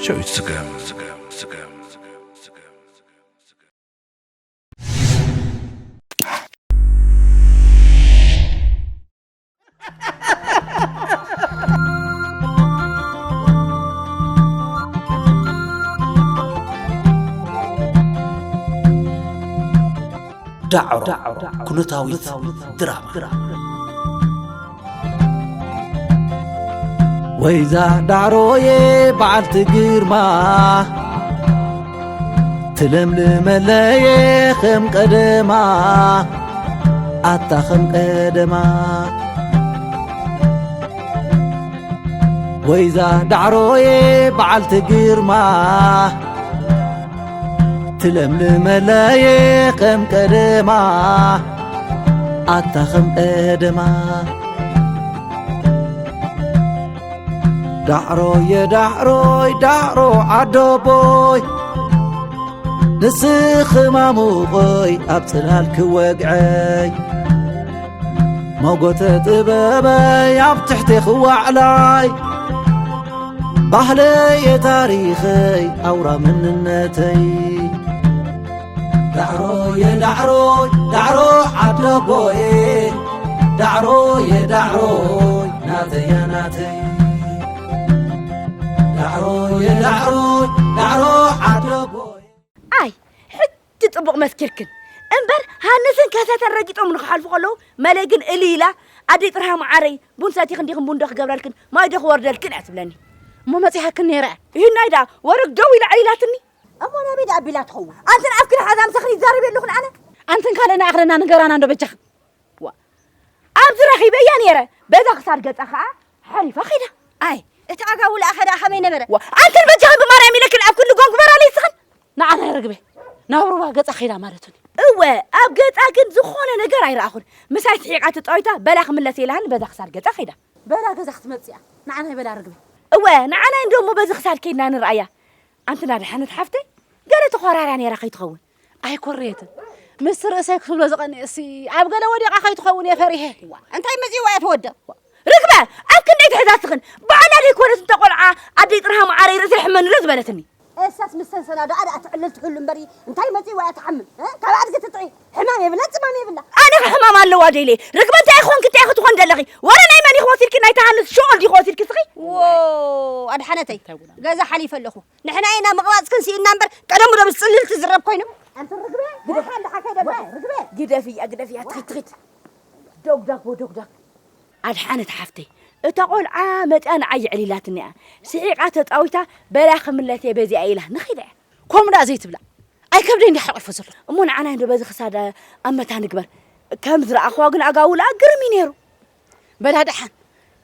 ሸዊት ስገም። ዳዕሮ ኩነታዊት ድራማ። ወይዛ ዳዕሮዬ በዓልቲ ግርማ፣ ትለምልመለየ ከም ቀደማ፣ ኣታ ከም ቀደማ። ወይዛ ዳዕሮዬ በዓልቲ ግርማ፣ ትለምልመለየ ከም ቀደማ፣ ኣታ ከም ቀደማ። ዳዕሮየ ዳዕሮይ ዳዕሮ ዓደቦይ፣ ንስኺ ማሙቐይ ኣብ ጽላል ክወግዐይ፣ መጎተ ጥበበይ ኣብ ትሕቲ ክዋዕላይ፣ ባህለየ ታሪኸይ ኣውራ መንነተይ። ዳዕሮየ ዳዕሮይ ዳዕሮ ዓደቦየ፣ ዳዕሮየ ዳዕሮይ ናተያ ናተይ። ዳዕሮየ ዳዕሮይ ዳዕሮ ዓደቦየ። ኣይ፣ ሕጂ ጽቡቕ መስኪርክን። እምበር ሃንስን ከሰተን ረጊጦም ንኽሓልፉ ከለዉ፣ መለይ ግን እልይ ኢላ፣ "ኣደይ ጥርሃ መዓረይ፣ ቡን ሰቲኽን ዲኽን ቡን ዶ ክገብረልክን፣ ማይ ዶ ክወርደልክን?" እያ ትብለኒ። እሞ መጺሃክን ነይረ። ይህናይ ደኣ ወረግ ደው ኢላ ዕሊላትኒ። እሞ ናበይ ደኣ ኣቢላ ትኸውን? ኣንተን ኣፍክን ሓዛ ምሳኽን ይዛረብ የለኹን ኣነ። ኣንተን ካልእ ንኣኽለና ንገራና እንዶ በጃኽን። ዋ፣ ኣብዚ ረኺበያ ነይረ። በዛ ክሳድ ገጻ ኸኣ ሓሊፋ ኸይዳ። ኣይ፣ እቲ ኣጋውልኣ ኸ ደኣ ከመይ ነበረ? ዋ፣ ኣንተን በጃኽን ብማርያም ኢለክን ኣብ ክንዲ ጎንጉበራ ለይስኽን። ንዓና ይርግበ። ናብ ሩባ ገጻ ኸይዳ ማለቱኒ። እወ፣ ኣብ ገጻ ግን ዝኾነ ነገር ኣይረኣኹን። ምሳይ ስሒቓ ተጻዊታ በላ ክምለስ ኢላሃኒ በዛ ክሳድ ገጻ ኸይዳ። በላ ገዛ ክትመጽእ እያ። ንዓና ይበላ ርግበ። እወ፣ ንዓና እንዶ እሞ በዚ ክሳድ ከይድና ንርኣያ። ኣንቲ ናድሓነት ሓፍተይ፣ ገለ ተኾራርያ ነይራ ከይትኸውን። ኣይኮረየትን። ምስ ርእሰይ ክትብሎ ዝቐንኤሲ ኣብ ገለ ወዲቓ ከይትኸውን እየ ፈሪሄ። ዋ፣ እንታይ መጺእዋ እያ ትወድቕ? ርግበ፣ ኣብ ክንደይ ትሕዛትኽን? ባዕላ ዘይኮነት እንተ ቆልዓ ኣደይ ጥርሃ መዓረይ ርእሲ ሕመኒ ዶ ዝበለትኒ። እሳስ ምስ ሰንሰላ ደኣ ደኣ ትዕልል ትህሉ እምበሪ፣ እንታይ መጺእዋ እያ ትሓምም? እ? ካብ ኣድጊ ትጥዒ፣ ሕማም የብላ፣ ጽማም የብላ። ኣነ ከ ሕማም ኣለዋ ዶ ኢለ? ርግበ እንታይ ኮንኪ፣ እንታይ ክትኾን ደለኺ? ወረ ናይ መን ኢኺ ወሲድኪ? ናይ ተሃንስ ሸኦል ዲኺ ወሲድኪ ስኺ? ዎ፣ ኣድሓነተይ፣ እንታይ ቡና? ገዛ ሓሊፈ ኣለኹ። ንሕና ኢና ምቕባጽ ክንስኢና እምበር፣ ቀደሙ ዶ ምስ ጽልልቲ ዝረብ ኮይኑ? ኣንቲ ርግበ፣ ግደፊ፣ ሓንዳ ሓከይ ደበ፣ ርግበ። ግደፍያ፣ ግደፍያ፣ ትኺድ፣ ትኺድ። ዶግዳግ ወዶግዳግ። ኣድሓነት ሓፍተይ፣ እታ ቆልዓ መጽያ ንዓይ የዕሊላትኒ እያ። ስሒቓ ተጻዊታ በላ ክምለስ እየ በዚኣ ኢላ ንኺድ እያ። ከምኡ ደኣ ዘይትብላ። ኣይከብደይ እንዲ ሓቂፎ ዘሎ። እሞ ንዓና እንዶ በዚ ክሳዳ ኣመታ ንግበር። ከም ዝረኣኽዋ ግን ኣጋውላ ግርም እዩ ነይሩ። በላ ደሓን፣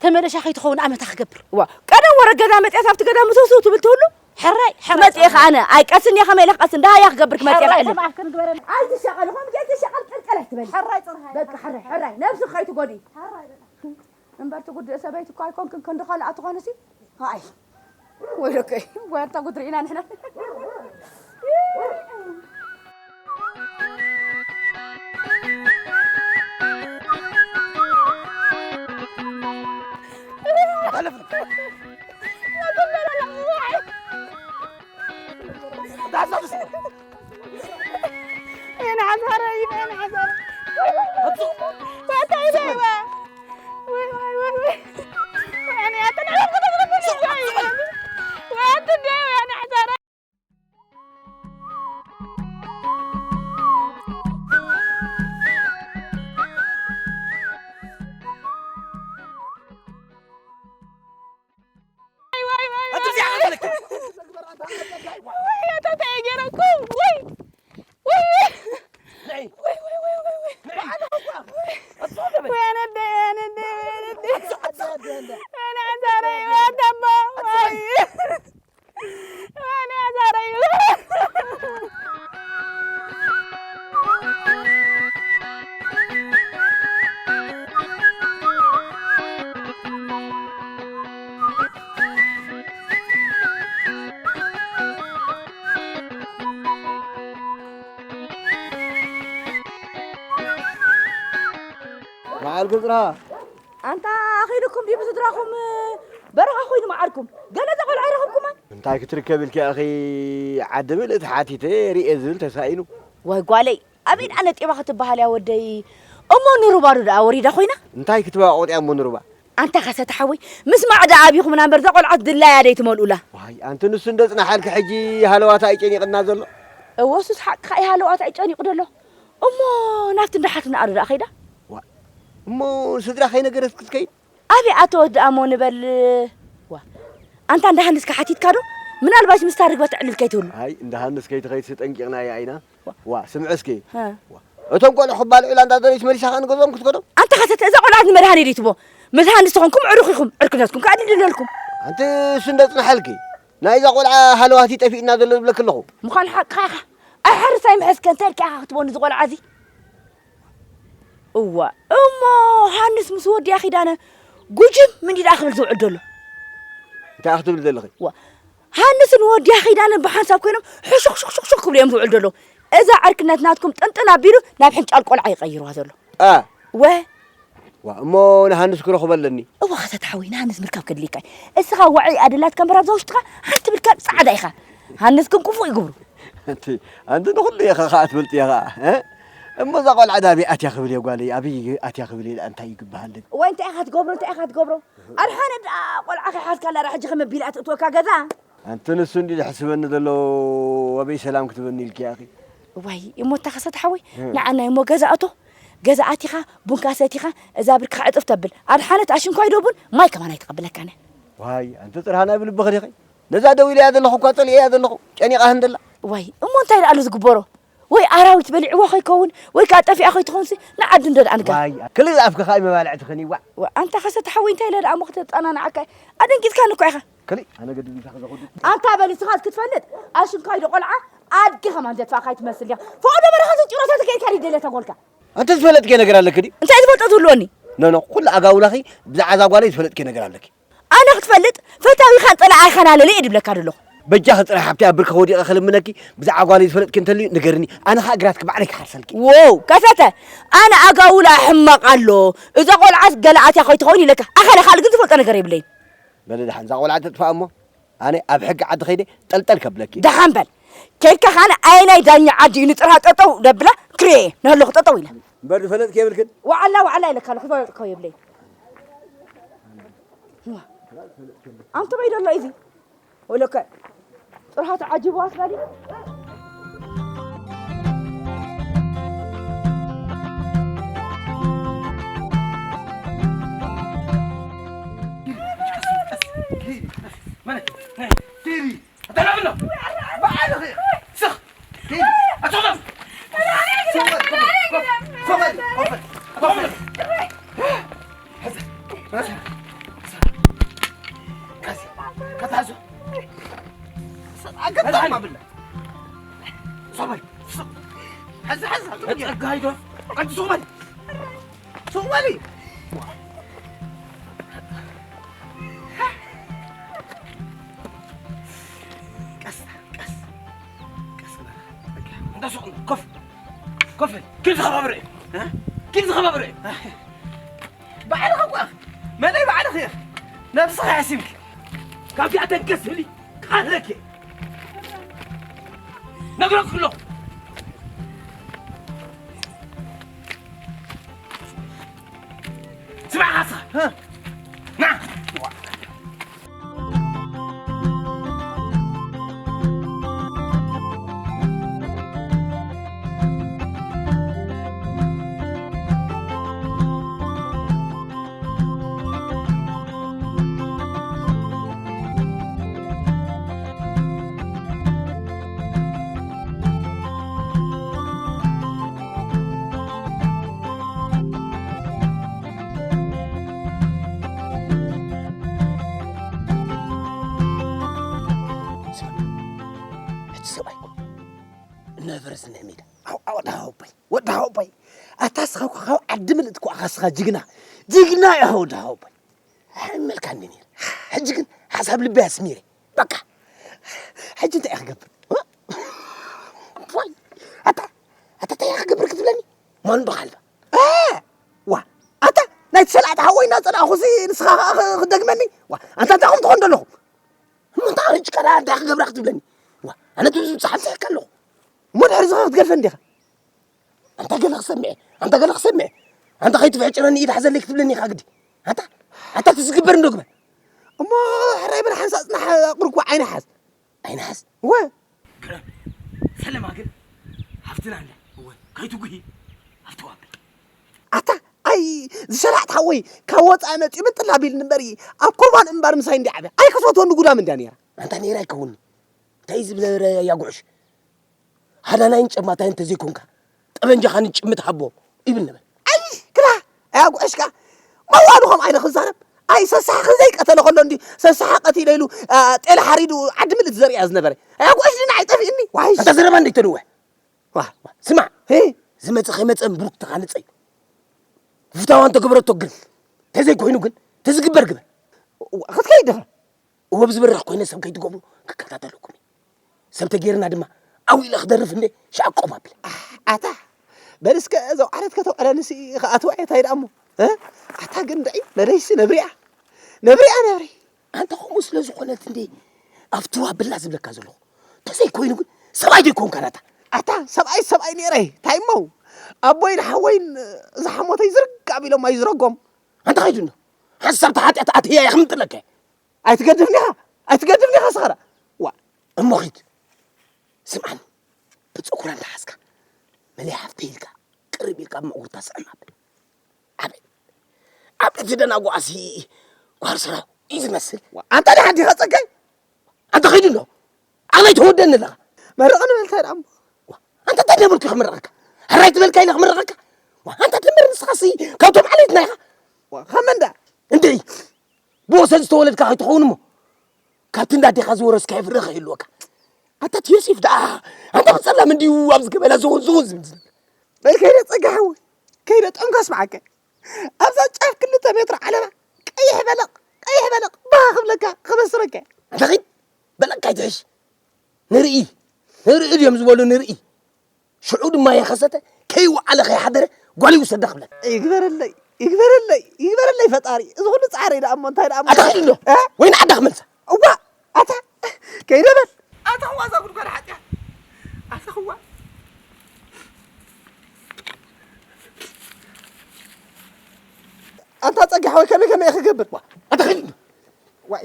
ተመለሻ ከይትኸውን ኣመታ ክገብር። ዋ፣ ቀደም ወረ ገዛ መጽያስ ኣብቲ ገዛ ምስውስው ትብል ትህሉ? ሕራይ፣ ሕራይ መጽየ ጽርሃ። ከኣነ፣ ኣይ ቀስን እየ ከመይ ኢለ ክቀስን፣ ደሃያ ክገብር ክመጽየ ሕራይ ከዕልል። ጽርሃ ክንግበረን። ኣይትሻቐሊ፣ ከምኡ ከይትሻቐል ቀልቀል ኣይትበሊ። ሕራይ ጽርሃ። በቃ ሕራይ፣ ሕራይ፣ ነብስኺ ከይትጎድኢ። ሕራይ በቃ። እምበር ትጉድእ ሰበይቲ እኮ ኣይኮንክን፣ ክንዲ ካልኣ ትኾንሲ። ኣይ፣ ወይለከይ፣ ጓርታ ጉድ ርኢና ንሕና። ወይኔ ሓሳረይ፣ ወይኔ ሓሳረይ። ዋታ ይበይዋ። ወይ፣ ወይ፣ ወይ፣ ወይ። ወይኔ ኣተና። ወይ፣ ኣቲ ደይ፣ ወይኔ ሓሳረይ። ወይ፣ ወይ፣ ወይ፣ ኣቲ ወይ። እዚኣ ሓተለካ። ወይ፣ ኣታ እንታይ ገይረኩም? ወይ፣ ወይ። ነይ። ወይ፣ ወይ፣ ወይ፣ ወይ፣ ወይ። ነይ። ኣነ እኮ። ወይ፣ ኣነ ደይ፣ ኣነ ደይ፣ ኣነ ደይ። ኣቲ፣ ኣቲ፣ ኣቲ፣ ኣቲ። ኣነ ሓሳረይ፣ ወይ፣ ኣታ ኣቦ፣ ወይ። ኣነ ሓሳረይ። በዓል ግብራ። ኣንታ ኣኺሉኩም ድዩ ብስድራኹም በረኻ ኮይኑ መዓርኩም? ገለ እዛ ቆልዓ ኣይረኸብኩማን? እንታይ ክትርከብ ኢልኪ ኢኺ? ዓዲ ምልእቲ ሓቲተ ርኤ ዝብል ተሳኢኑ። ወይ ጓለይ፣ ኣበይ ደኣ ነጢባ ክትበሃል እያ ወደይ? እሞ ንሩባዶ ደኣ ወሪዳ ኮይና? እንታይ ክትበቋቑጥ እያ እሞ ንሩባ? ኣንታ ካሰታ ሓወይ፣ ምስማዕ ደኣ ኣቢኹምና እምበር፣ እዛ ቆልዓት ድላያ ደይ ትመልኡላ። ዋይ፣ ኣንቲ ንሱ እንደ ጽናሓልኪ ሕጂ ሃለዋታ እዩ ጨኒቕና ዘሎ። እወ፣ እሱስ ሓቅኻ እዩ፣ ሃለዋታ እዩ ጨኒቑ ደሎ። እሞ ናብቲ እንዳ ሓትንኣ ዶ ደኣ ከይዳ? ዋ፣ እሞ ስድራ ከይነገረት ክትከይድ? ኣበይ ኣተወት ደኣ እሞ ንበል። ዋ፣ ኣንታ እንዳ ሃንስካ ሓቲትካ ዶ? ምናልባሽ ምስታ ርግበ ተዕልል ከይትህሉ። ኣይ፣ እንዳ ሃንስ ከይትኸይድ ተጠንቂቕና እያ ኢና። ዋ፣ ስምዒ እስኪ። ሃ። ዋ፣ እቶም ቆልዑ ክባልዑላ እንዳ ደረይስ መሊሳ ከኣ ንገዝኦም ክትከዶ? ኣንታ ኸሰተ፣ እዛ ቆልዓት ንመድሃኒት እትቦ። ምስ ሃንስ ተኾንኩም ዕሩኽ ኢኹም፣ ዕርክነትኩም ከኣ ድልድለልኩም። ኣንቲ እሱ እንደ ጽናሓልኪ፣ ናይዛ ቆልዓ ሃለዋት እዩ ጠፊእና ዘሎ ዝብለኪ ኣለኹ። ምዃኑ ሓቅኻ ኢኻ። ኣይ ሓርሳይ ምሕዝከ፣ እንታይ ኢልካ ኢኻ ክትቦ ንዚ ቆልዓ እዚ? እዋ፣ እሞ ሃንስ ምስ ወዲያ ኪዳነ ጉጅም ምንዲ ደኣ ክብል ዝውዕል ዘሎ? እንታይ ክትብል ዘለኺ? ዋ፣ ሃንስን ወዲያ ኪዳነን ብሓንሳብ ኮይኖም ሕሹኽ ሹኽ ሹኽ ሹኽ ክብሉ እዮም ዝውዕል ዘለዉ። እዛ ዕርክነት ናትኩም ጥንጥን ኣቢሉ ናብ ሕንጫል ቆልዓ ይቐይርዋ ዘሎ። አ። ወ። ዋ፣ እሞ ንሃንስ ክረኽቦ ኣለኒ። እዋ፣ ኸሰት ሓወይ፣ ንሃንስ ምርካብ ከድልየካ እዩ። እስኻ ዋዒ ኣደላትካ እምበር ኣብዛ ውሽጥኻ ሓንቲ ብልካ ጻዕዳ ኢኻ። ሃንስኩም ክፉእ ይግብሩ። ኣንቲ፣ ኣንቲ ንኹሉ ኢኻ ኸኣ ትፈልጥዮ ኸኣ፣ እ? እሞ እዛ ቆልዓ ዳ ኣበይ ኣትያ ክብል እየ ጓለይ፣ ኣበይ ኣትያ ክብል እየ፣ እንታይ ይግበሃለይ? እዋይ፣ እንታይ ኢኻ ትገብሮ፣ እንታይ ኢኻ ትገብሮ? ኣድሓነ ደኣ ቆልዓ ከይሓዝካላ ዳ ሕጂ ከመቢላ ትእትወካ ገዛ? ኣንቲ ንሱ እንዲ ዝሕስበኒ ዘሎ፣ ኣበይ ሰላም ክትበኒ ኢልኪ ኢኺ? እዋይ፣ እሞ እታ ኸሰት ሓወይ፣ እ። ንዓና እሞ ገዛ እቶ፣ ገዛ ኣቲኻ፣ ቡንካ ሰቲኻ፣ እዛ ብርክኻ ዕጥፍ ተብል። ኣድሓነት ኣሽንኳይ ዶ ቡን፣ ማይ ከማን ኣይትቐብለካን እያ። ዋይ፣ ኣንቲ ጽርሃ ናይ ብልብኺ ዲኺ? ነዛ ደው ኢለያ ዘለኹ እኳ ጸሊኤያ ዘለኹ፣ ጨኒቓ ህንደላ። ዋይ፣ እሞ እንታይ ደኣ ኣሎ ዝግበሮ? ወይ ኣራዊት በሊዕዋ ከይከውን፣ ወይ ከኣ ጠፊኣ ከይትኸውንሲ፣ ንዓዲ እንዶ ደኣ ንጋ። ዋይ፣ ክልእ ኣፍኪ ከኣ መባልዕትኽን ይዋዕ። ዋ፣ ኣንታ ኸሰት ሓወይ እንታይ ኢለ ደኣ እሞ ክተጸናንዓካ? ኣደንጊጽካኒ እኮ ኢኻ። ክልእ፣ ኣነ ገድል ምሳኺ ዘኹዱ። ኣንታ በል፣ ንስኻስ ክትፈልጥ፣ ኣሽንኳይ ዶ ቆልዓ፣ ኣድጊ ከማን ዘጥፋእካ ኣይትመስል ዲኻ? ፈቐዶ በረኻ ዝጭሮታት ከይድካ ድደለ ተጎልካ። ኣንተ ዝፈለጥኪ ነገር ኣለኪ ድዩ? እንታይ ዝፈልጦ ዝህልወኒ? ኖ፣ ኖ፣ ኩሉ ኣጋውላኺ ብዛዕባ እዛ ጓለይ ዝፈለጥኪ ነገር ኣለኪ። ኣነ ክትፈልጥ፣ ፈታዊኻን ጸላኣይኻን ኣለለ እየ ድብለካ ደለኹ። በጃኺ ጥራሕ ሓብቲ ኣብ ብርኪ ወዲቐ ክልምነኪ፣ ብዛዕባ ጓለይ ዝፈለጥኪ እንተልዩ ንገርኒ፣ ኣነ ኸኣ ግራትኪ ባዕለይ ክሓርሰልኪ። ዎው፣ ከሰተ፣ ኣነ ኣጋውላ ሕማቕ ኣሎ፣ እዛ ቆልዓስ ገለ ኣትያ ከይትኸውን ኢለካ፣ ኣኸለ ካልእ ግን ዝፈልጦ ነገር የብለይን። በሊ ደሓን፣ እዛ ቆልዓ ተጥፋእ እሞ፣ ኣነ ኣብ ሕጊ ዓዲ ከይደ ጠልጠል ከብለኪ። ደሓን በል፣ ከይድካ ኸኣ ኣየናይ ዳኛ ዓዲ እዩ ንጥርሃ ጠጠው ደብላ ክርእየ፣ ንህለኹ ጠጠው ኢለ። እምበር ዝፈለጥኪ የብልክን? ዋዕላ፣ ዋዕላ ኢለካ ኣለኹ፣ ዝፈለጥኮ የብለይን። ዋ፣ ኣንተ በይ ደሎ ኢዚ ወለከ ጥርሃ ተዓጅቡ ኣስላዲ። ቀስ፣ ቀስ፣ ቀስ በል። በቃ፣ እንዳ ሱቕ ነው። ኮፍ፣ ኮፍ በል። ኪድ ዝኸባብር እዩ። እ? ኪድ ዝኸባብር እዩ። ባዕልኻ እኳ፣ መለይ ባዕልኺ ኢኺ። ነብስኺ ሓሲምኪ። ካብዚኣ ተንከስ ኢሊ፣ ቃለኪ። ነግረኩ ኣለኹ። ስማዕ፣ ካሳ። እ? ና። ሕጂ ሰብኣይ እኮ እናፈረስ እኒሀ ሜዳ። ኣው፣ ኣው፣ ወዲ ሃወቦይ፣ ወዲ ሃወቦይ። ኣታ ስኻ እኮ ካብ ዓዲ ምልእቲ እኮ ኣኻ ስኻ ጅግና። ጅግና ኢኻ ወዲ ሃወቦይ። ሓመልካ እንዲ ነይረ። ሕጂ ግን ሓሳብ ልበይ ኣስሚረ። በቃ። ሕጂ እንታይ እየ ክገብር? እ? ዋይ፣ ኣታ፣ ኣታ እንታይ እየ ክገብር ክትብለኒ? ማን ዶ ሓልባ? እ! ዋ፣ ኣታ፣ ናይ ተሰላእቲ ሓወይ እናጸላእኹሲ ንስኻ ኸኣ ኽ-፣ ክደግመኒ? ዋ፣ ኣንታ እንታይ ኢኹም ትኾኑ ዘለኹም? እሞ እንታይ ሽቃ ደኣ እንታይ ክገብራ ክትብለኒ? ዋ፣ ኣነ ትብዝብ ጸሓፍ ጽሒፍካ ኣለኹ። እሞ ድሕሪ እዚ ኸ ክትገድፈኒ ዲኻ? ኣንታ ገለ ክሰምዐ፣ ኣንታ ገለ ክሰምዐ። ኣንታ ከይትፍሕጭረኒ ኢድ ሓዘለይ ክትብለኒ ኢኻ ግዲ። ኣንታ፣ ኣንታ እቲ ዝግበር እንዶ ግበር። እሞ ሕራይ በል ሓንሳእ ጽናሕ ኣቑርኩ ዓይኒ ሓዝ። ኣይንሓዝ። እወ። ግረም። ፈለማ ግን ሃፍትና እንዳ። እወ። ከይትጉሂ። ሃፍቲ ዋብል። ኣታ፣ ኣይ፣ ዝሸላዕት ሓወይ፣ ካብ ወጻኢ መጺኡ ምጥል ኣቢልኒ እምበር፣ ኣብ ኩርባን እምባር ምሳይ እንዲያ ዓብያ። ኣይ፣ ክትፈትወኒ ጉዳም እንዲያ ነይራ። ኣንታ ነይራ ኣይከውንኒ። እንታይ እዩ ዝብለ ኣያ ጉዕሽ? ሃዳናይን ጨማታይን እንተዘይኮንካ፣ ጠበንጃኻ ንጭምት ሃቦ ይብል ነበር። ኣይ፣ ክላ፣ ኣያ ጉዕሽካ። መዋሉ ከም ዓይነ ክንዛረብ። ኣይ፣ ሰሳሕ ክንዘይ ቀተለ ከሎ እንዲ፣ ሰሳሕ ቀቲለ ኢሉ፣ አ፣ ጤለ ሓሪዱ ዓዲ ምልእቲ ዘርእያ ዝነበረ። ኣያ ጉዕሽ ድና ኣይጠፊእኒ። ዋይ። ኣንታ ዘረባ እንዴት ተደወ? ዋ፣ ዋ። ስማዕ፣ ሄ። ዝመጸ ከይመጸ ብሩክ ተኻንጸ እዩ። ፍታዋ እንተገበረቶ ግን፣ ተዘይኮይኑ ግን፣ ተዝግበር ግበር። ዋ፣ ክትከይድ ዲኻ? እወ ብዝበርኽ ኮይነ ሰብ ከይትገብሩ ክከታተለኩም እየ። ሰብ ተጌርና ድማ ኣው ኢለ ክደርፍ እንደ ሻዕ ቆም ኣብለ። ኣታ በል እስከ እዞ ዓረት ከተውዕለንሲ ከኣትዋ እየ እንታይ ደኣ እሞ። እ? ኣታ ግን ድዒ በለይሲ ነብሪያ። ነብሪያ ነብሪ። ኣንተ ከምኡ ስለ ዝኾነት እንደ ኣብቲ ዋብላ ዝብለካ ዘለኹ። ተዘይኮይኑ ግን ሰብኣይ ዶ ይኮንካ ናታ? ኣታ ሰብኣይ ሰብኣይ ነይረ። እንታይ እሞ? ኣቦይን ሓወይን ዝሓሞተይ ዝርግ ኣቢሎም ኣይዝረጎም። ኣንተ ኸይዱ እንዶ ሓሳብ ተሓጢኣት ኣትያ እየ ክምጥለካ። ኣይትገድፍኒ ኢኻ፣ ኣይትገድፍኒ ኢኻ ስኸራ። ዋ። እሞ ኺድ። ስምዓኒ። ብጸጉራ እንዳሓዝካ። መለይ ሓፍተይ ኢልካ። ቅርብ ኢልካ ኣብ ምዕጉርታ ስዕም ኣብል። ዓበይ። ዓበይ ትደናጉ ኣሲ ጓር ስራው እዩ ዝመስል። ዋ፣ ኣንታ ደሓን ዲኻ ጸጋይ? ኣንታ ኸይዱ ኣሎ። ኣበይ ትወደኒ ኣለኻ? መርቕኒ በልታይ ደኣ እሞ። ዋ፣ ኣንታ እንታይ ነበርኩ ክምረቐካ? ሕራይ ትበልካ ኢለ ክምረቐካ? ዋ፣ ኣንታ ደመር ንስኻሲ ካብቶም ዓሌትና ኢኻ። ዋ፣ ኸመንዳ? እንድዒ። ብወሰን ዝተወለድካ ከይትኸውን እሞ፣ ካብቲ እንዳ ኣዴኻ ዝወረስካዮ ፍረ ከይህልወካ። ኣታ እቲ ዮሴፍ ደኣ፣ ኣንታ ብጸላም እንድዩ ኣብዚ ገበላ ዝውን ዝውን ዝብል ዝነብር። በል ከይደ ጸጋ ሓወይ፣ ከይደ ጠንኳ ኣስምዓካ። ኣብዛ ጫፍ ክልተ ሜትሮ ዓለባ፣ ቀይሕ በለቕ፣ ቀይሕ በለቕ፣ ባህ ክብለካ፣ ክበስረካ። ኣንታ ኺድ፣ በለቕካ ኣይትሕሽ። ንርኢ፣ ንርኢ ድዮም ዝበሉ ንርኢ። ሽዑ ድማ የኸሰተ፣ ከይወዓለ ከይሓደረ፣ ጓል ይውሰዳ ክብለካ። ይግበረለይ፣ ይግበረለይ፣ ይግበረለይ ፈጣሪ። እዚ ኩሉ ጻዕረይ ደኣ እሞ እንታይ ደኣ እሞ ኣታ ኸዲ ኣሎ። እ? ወይ ንዓዳ ክመልሳ። እዋ፣ ኣታ፣ ከይደ በል። ኣታ ኽዋ እዛ ጉድጓድ ሓጢኣት። ኣታ ኽዋ። ኣንታ ጸጋሕ ወይ ከመይ ከመይ እየ ክገብር? ዋ፣ ኣታ ኸዲ ኣሎ። ዋይ።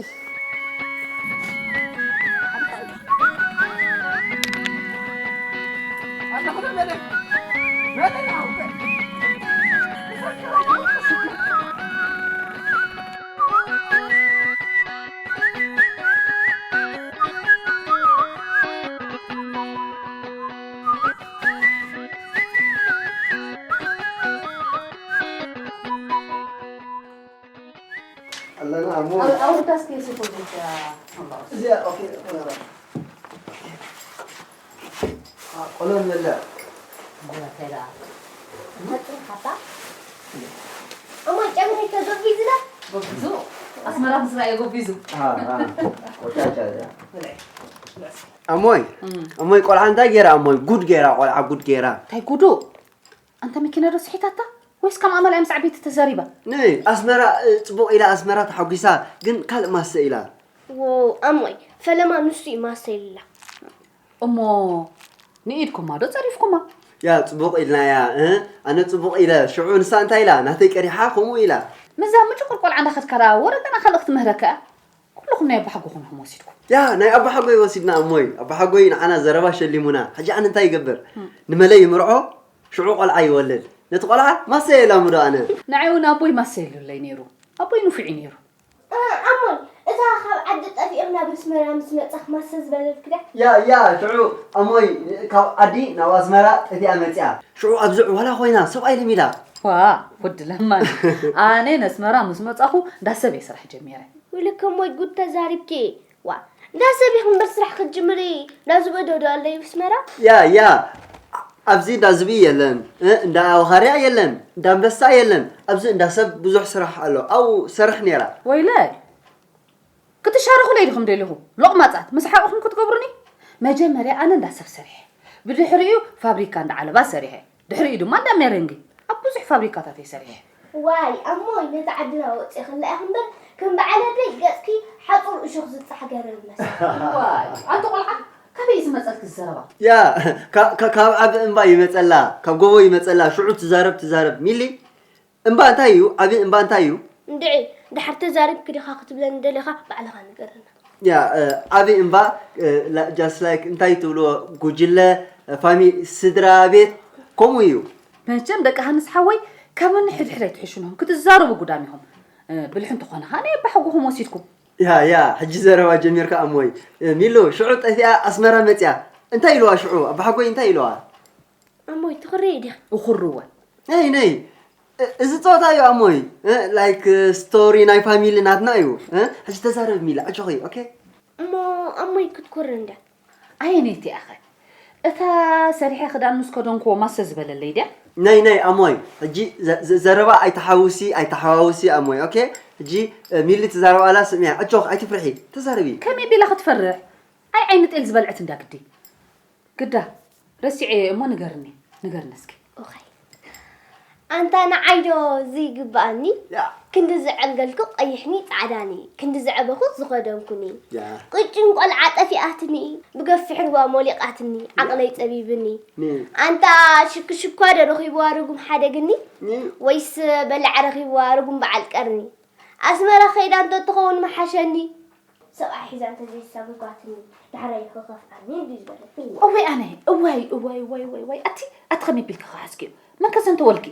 ኣለና እሞ። ኣብ-፣ ኣውርዳ እስኪ ሱፍ ወዲሻ። እዚኣ፣ ኦኬ፣ ኦኬ፣ ኦኬ። አ፣ ቆሎ ንበልዕ። ጉራተላ። መጥሪ ሓታ። እሞ ጨምሪ ከጎቢዝና። ጎቢዙ። ኣስመራ ምስ ረኣየ ጎቢዙ። አ፣ አ። ቆጫጫ እያ። ብልዕ። ብልዕ። ኣሞይ፣ እም። ኣሞይ፣ ቆልዓ እንታይ ገይራ? ኣሞይ፣ ጉድ ገይራ፣ ቆልዓ ጉድ ገይራ። እንታይ ጉዱ? ኣንታ መኪና ዶ ስሒታታ? ወይስ ከም ኣመል ምስ ዓበይቲ ተዛሪባ? ንይ፣ ኣስመራ፣ እ፣ ጽቡቕ ኢላ ኣስመራ ተሓጒሳ፣ ግን ካልእ ማሰ ኢላ። ዎ፣ ኣሞይ፣ ፈለማ ንሱ እዩ ማሰ ኢላ። እሞ ንኢድኩማ ዶ ጸሪፍኩማ? ያ፣ ጽቡቕ ኢልናያ፣ እ? ኣነ ጽቡቕ ኢለ፣ ሽዑ ንሳ እንታይ ኢላ? ናተይ ቀዲሓ፣ ከምኡ ኢላ። ምዛ ምጭቁር ቆልዓ እንዳኸድካ ደኣ ወረ ገና ካልእ ክትምህረካ እያ። ኩልኹም ናይ ኣባሓጎኹም ኢኹም ወሲድኩም። ያ፣ ናይ ኣባሓጎይ ወሲድና እሞይ። ኣባሓጎይ ንዓና ዘረባ ሸሊሙና። ሕጂ ኣነ እንታይ ይገብር? እም። ንመለይ ይምርዖ፣ ሽዑ ቆልዓ ይወልድ። ነቲ ቆልዓ ማሰ የላምዶ ኣነ። ንዓይ እውን ኣቦይ ማሰ የሉለይ ነይሩ። ኣቦይ ንፉዕ እዩ ነይሩ። እ፣ ኣሞይ፣ እታ ካብ ዓዲ ጠፊእኽ ናብ ኣስመራ ምስ መጻኽ ማሰ ዝበለልክ ድያ? ያ፣ ያ፣ ሽዑ ኣሞይ ካብ ዓዲ ናብ ኣስመራ ጠፊኣ መጺኣ። ሽዑ ኣብዚ ዕዋላ ኮይና ሰብኣይ ለሚዳ። ዋ፣ ወዲ ለማኒ። ኣነ ነስመራ ምስ መጻኹ እንዳ ሰብ እየ ስራሕ ጀሚረ። ወይለከ እሞይ ጉድ ተዛሪብኪ። ዋ፣ እንዳ ሰብ ኢኺ እምበር ስራሕ ክትጅምሪ እንዳ ዝብኢ ዶ ኣሎ ኣስመራ? ያ፣ ያ። ኣብዚ እንዳ ዝብኢ የለን፣ እ፣ እንዳ ኣውኻርያ የለን፣ እንዳ ኣንበሳ የለን። ኣብዚ እንዳ ሰብ ብዙሕ ስራሕ ኣሎ። ኣብኡ ሰርሕ ነይራ። ወይለይ። ክትሻረኹለይ ዲኹም ደሊኹም? ሎቕማጻት፣ ምስሓቕኹም ክትገብሩኒ? መጀመርያ ኣነ እንዳ ሰብ ሰሪሐ። ብድሕሪኡ ፋብሪካ እንዳ ዓለባ ሰሪሐ። ድሕሪኡ ድማ እንዳ ሜረንጊ። ኣብ ብዙሕ ፋብሪካታት እየ ሰሪሐ። ዋይ ኣሞይ፣ ነቲ ዓድና ወፂእኺ እላ ኢኺ እምበር፣ ከም በዓል ኣደይ ገፅኪ ሓፁር እሾኽ ዝፃሕገረ ይመስል። ዋይ ኣንተ ቆልዓ፣ ካበይ እዩ ዝመፀልኪ እዚ ዘረባ? ያ ካብ ዓቢ እምባ ይመፀላ፣ ካብ ጎቦ ይመፀላ። ሽዑ ትዛረብ ትዛረብ ሚሊ። እምባ እንታይ እዩ? ዓቢ እምባ እንታይ እዩ? እንድዒ፣ ድሓር ተዛሪብኪ ዲኻ ክትብለኒ ደሊኻ? ባዕልኻ ንገረና። ያ ዓቢ እምባ፣ just like እንታይ ትብልዎ፣ ጉጅለ፣ ፋሚ፣ ስድራ ቤት ከምኡ እዩ። መቸም ደቂ ሃንስ ሓወይ፣ ካብ እምኒ ሕድሕድ ኣይትሕሽኖም ክትዛረቡ ጉዳም ኢኹም። ብልሒ እንተኾነ ኸኣ ናይ ኣባሓጎኹም ወሲድኩም። ያ ያ ሕጂ ዘረባ ጀሚርካ ኣሞይ። ሚሉ ሽዑ ጠፊኣ ኣስመራ መጽያ እንታይ ኢልዋ ሽዑ ኣባሓጎይ እንታይ ኢልዋ? ኣሞይ ትኽሪ ዲኻ? እኹርወ። ነይ ነይ እዚ ጸወታ እዩ ኣሞይ። ላይክ ስቶሪ ናይ ፋሚሊ ናትና እዩ። ሕጂ ተዛረብ ሚላ ኣጆኺ ኦኬ። እሞ ኣሞይ ክትኮርር እንድያ። ኣየነይቲ ኢኺ? እታ ሰሪሐ ክዳን ምስ ከደንክዎ ማሰ ዝበለለይ ድያ? ነይ ነይ ኣሞይ፣ ሕጂ ዘረባ ኣይተሓውሲ ኣይተሓዋውሲ ኣሞይ ኦኬ። ሕጂ ሚሊ ትዛረብ ኣላ ስምዒያ፣ ኣጆኺ ኣይትፍርሒ፣ ተዛረቢ። ከመይ ቢላ ክትፈርሕ? ኣይ ዓይኒ ጤል ዝበልዐት እንዳ ግዲ። ግዳ ረሲዐዮ እሞ ንገርኒ ንገርኒ እስኪ። ኦኸይ ኣንታ ንዓይ ዶ ዝይግብኣኒ? ያ። ክንዲ ዝዐንገልኩ ቀይሕኒ ጻዕዳኒ፣ ክንዲ ዝዐበኹ ዝኸደንኩኒ። ያ። ቅጭን ቆልዓ ጠፊኣትኒ፣ ብገፊሕ ሩባ ሞሊቓትኒ፣ ዓቕለይ ጸቢብኒ። ኒ። ኣንታ ሽክሽኳ ዶ ረኺብዋ ርጉም ሓደግኒ? ኒ። ወይስ በላዕ ረኺብዋ ርጉም በዓል ቀርኒ? ኣስመራ ከይዳ እንተትኸውን ምሓሸኒ። ሰብኣይ ሒዛ እንተዘይሳጉጓትኒ ዳሕራይ ክኸፍኣኒ እንድዩ ዝበለትኒ። እወይ ኣነ እወይ እወይ እወይ እወይ እወይ ኣቲ ኣቲ ከመይ ቢልኪ ክሓዝክዮ መን ከ ዘንተወልኪ?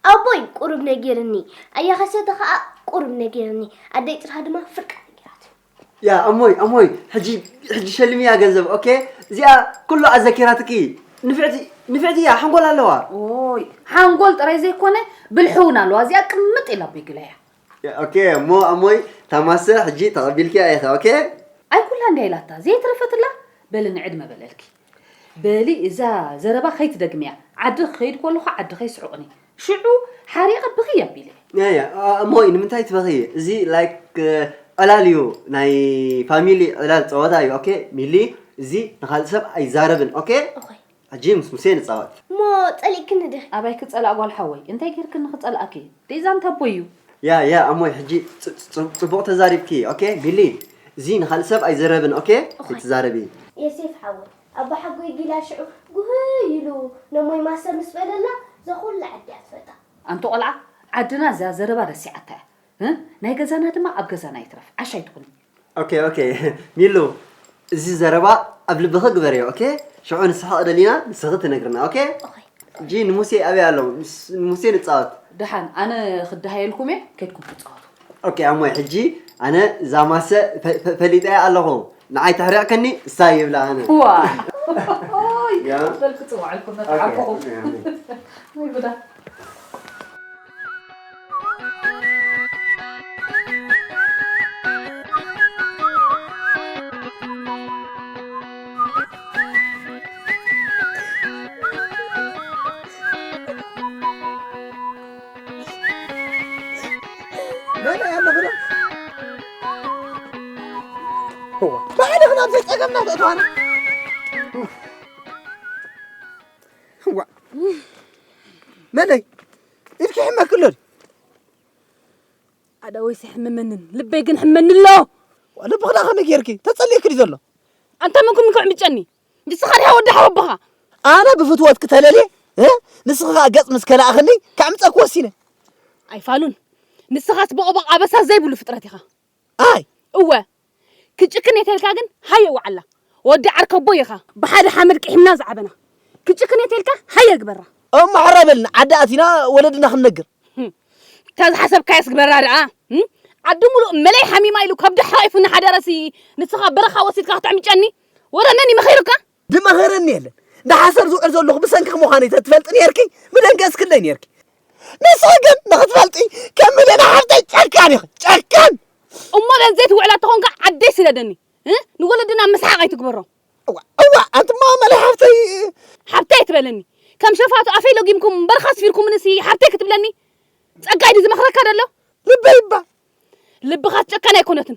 ኣቦይ ቁሩብ ነጊርኒ ኣያ ከሰተ ከኣ ቁሩብ ነጊርኒ ኣደይ ጥርሃ ድማ ፍርቃ ነጊራትኒ። ያ ኣሞይ ኣሞይ ሕጂ ሕጂ ሸልምያ ገንዘብ ኦኬ እዚኣ ኩሉ ኣዘኪራትኪ ንፍዕቲ ንፍዕቲ እያ ሓንጎል ኣለዋ። ኦይ ሓንጎል ጥራይ ዘይኮነ ብልሒ እውን ኣለዋ እዚኣ ቅምጥ ኢላ ኣቦይ ግለያ። ኦኬ እሞ ኣሞይ ታማሰ ሕጂ ተቐቢልኪያ ኢኺ ኦኬ። ኣይ ኩላ እንድያ ኢላታ ዘይተረፈትላ በሊ ንዕድመ በለልኪ። በሊ እዛ ዘረባ ከይትደግምያ ዓዲ ክኸይድ ከለኹ ዓዲ ከይስሕቑኒ ሽዑ ሓሪቐ ብኽይ ኣቢለ። ያያ እሞ ንምንታይ ትበኽዪ እዚ ላይክ ዕላል እዩ ናይ ፋሚሊ ዕላል ፀወታ እዩ ኦኬ ሚሊ እዚ ንኻልእ ሰብ ኣይዛረብን ኦኬ። ሕጂ ምስ ሙሴ ንጻወት። እሞ ጸሊእክኒ ዲኺ? ኣባይ ክጸላእ ጓል ሓወይ፣ እንታይ ጌርክኒ ክጸልኣኪ? ደይ ዛንታ ኣቦይ እዩ። ያ ያ ኣሞይ ሕጂ ጽ- ጽ- ጽቡቕ ተዛሪብኪ ኦኬ ቢሊ። እዚ ንኻልእ ሰብ ኣይዘረብን ኦኬ። ኦኬ። ኣይትዛረቢ። የሴፍ ሓወይ ኣባሓጎይ ጊላ ሽዑ ጉህይ ኢሉ ነሞይ ማሰ ምስ በለላ እዛ ኩላ ዓዲ እያ ትፈልጣ። ኣንቲ ቆልዓ ዓድና እዛ ዘረባ ረሲዓታ እያ። እ? ናይ ገዛና ድማ ኣብ ገዛና ይትረፍ። ዓሻ ኣይትኹኒ። ኦኬ ኦኬ ሚሉ እዚ ዘረባ ኣብ ልብኺ ግበርዮ ኦኬ ሽዑ ንስሕቕ ደሊና ንስኺ ትነግርና ኦኬ ሕጂ ንሙሴ ኣበይ ኣሎ ምስ ሙሴ ንጻወት ደሓን ኣነ ክደሃየልኩም እየ ከድኩም ትጻወቱ ኦኬ ኣሞይ ሕጂ ኣነ እዛ ማሰ ፈ- ፈ- ፈሊጠያ ኣለኹ ንዓይ ተሕሪቕክኒ እሳ ይብላ ኣነ ዋ ኦይ ያ። በል ክጽውዓልኩም ኦኬ፣ መጽሓፍኹም ኦኬ፣ ኣሞይ። ወይ ጉዳ ባዕልኽን ኣብዘይ ጸገምና ተእትዋና መለይ ኢድኪ ሕመክሎ ኣደ ወይስ ኣይሕምመንን ልበይ ግን ሕመኒ ኣሎ። ልብኺ ደኣ ከመይ ጌርኪ ተጸሊእኪ ድዩ ዘሎ? ኣንታ መን ኮንካ ዕምጨኒ? ንስኻ ዲኻ ወዲ ሓወቦኻ? ኣነ ብፍትወትኪ ተለልየ እ ንስኺ ከኣ ገጽ ምስ ከላእኽኒ ከዕምጸኪ ወሲነ። ኣይፋሉን ንስኻስ ቦቕቦቕ ኣበሳ ዘይብሉ ፍጥረት ኢኻ። ኣይ እወ ክጭክን እየ ተልካ ግን ሃየ ውዓላ ወዲ ዓርከቦይ ኢኻ ብሓደ ሓመድ ቂሒምና ዝዓበና ክጭክን እየ ተልካ ሃየ ግበራ እሞ ሕራይ በልና ዓዲ ኣቲና ወለድና ክንነግር እታ ዝሓሰብካዮስ ግበራ ደኣ ዓዲ ሙሉእ መለይ ሓሚማ ኢሉ ከብዲ ሓቒፉ እናሓደረሲ ንስኻ በረኻ ወሲድካ ክተዕምጨኒ ወረ መን እዩ መኺሩካ ድመኸረኒ የለን። ንሓሰር ዝውዕል ዘለኹ ብሰንክኺ ምዃነይ ተትፈልጢ ነይርኪ ምደንገጽክለይ ነይርኪ። ንስኺ ግን ንኽትፈልጢ ከም ሚልዮና ሓፍተይ ጨካን ኢኺ። ጨካን! እሞ በን ዘይትውዕላ ተኾንካ ዓደይ ስደደኒ። እ? ንወለድና ምስሓቕ ኣይትግበሮ። እዋ እዋ ኣንቲ ማማ መለይ ሓፍተይ ሓብተይ ኣይትበለኒ። ከም ሸፋቱ ኣፈይ ለጊምኩም በርኻ ኣስፊርኩምንሲ ሓብተይ ክትብለኒ ጸጋይ ድዩ ዝመኽረካ ደሎ? ልበይ እባ ልብኻስ ጨካን ኣይኮነትን።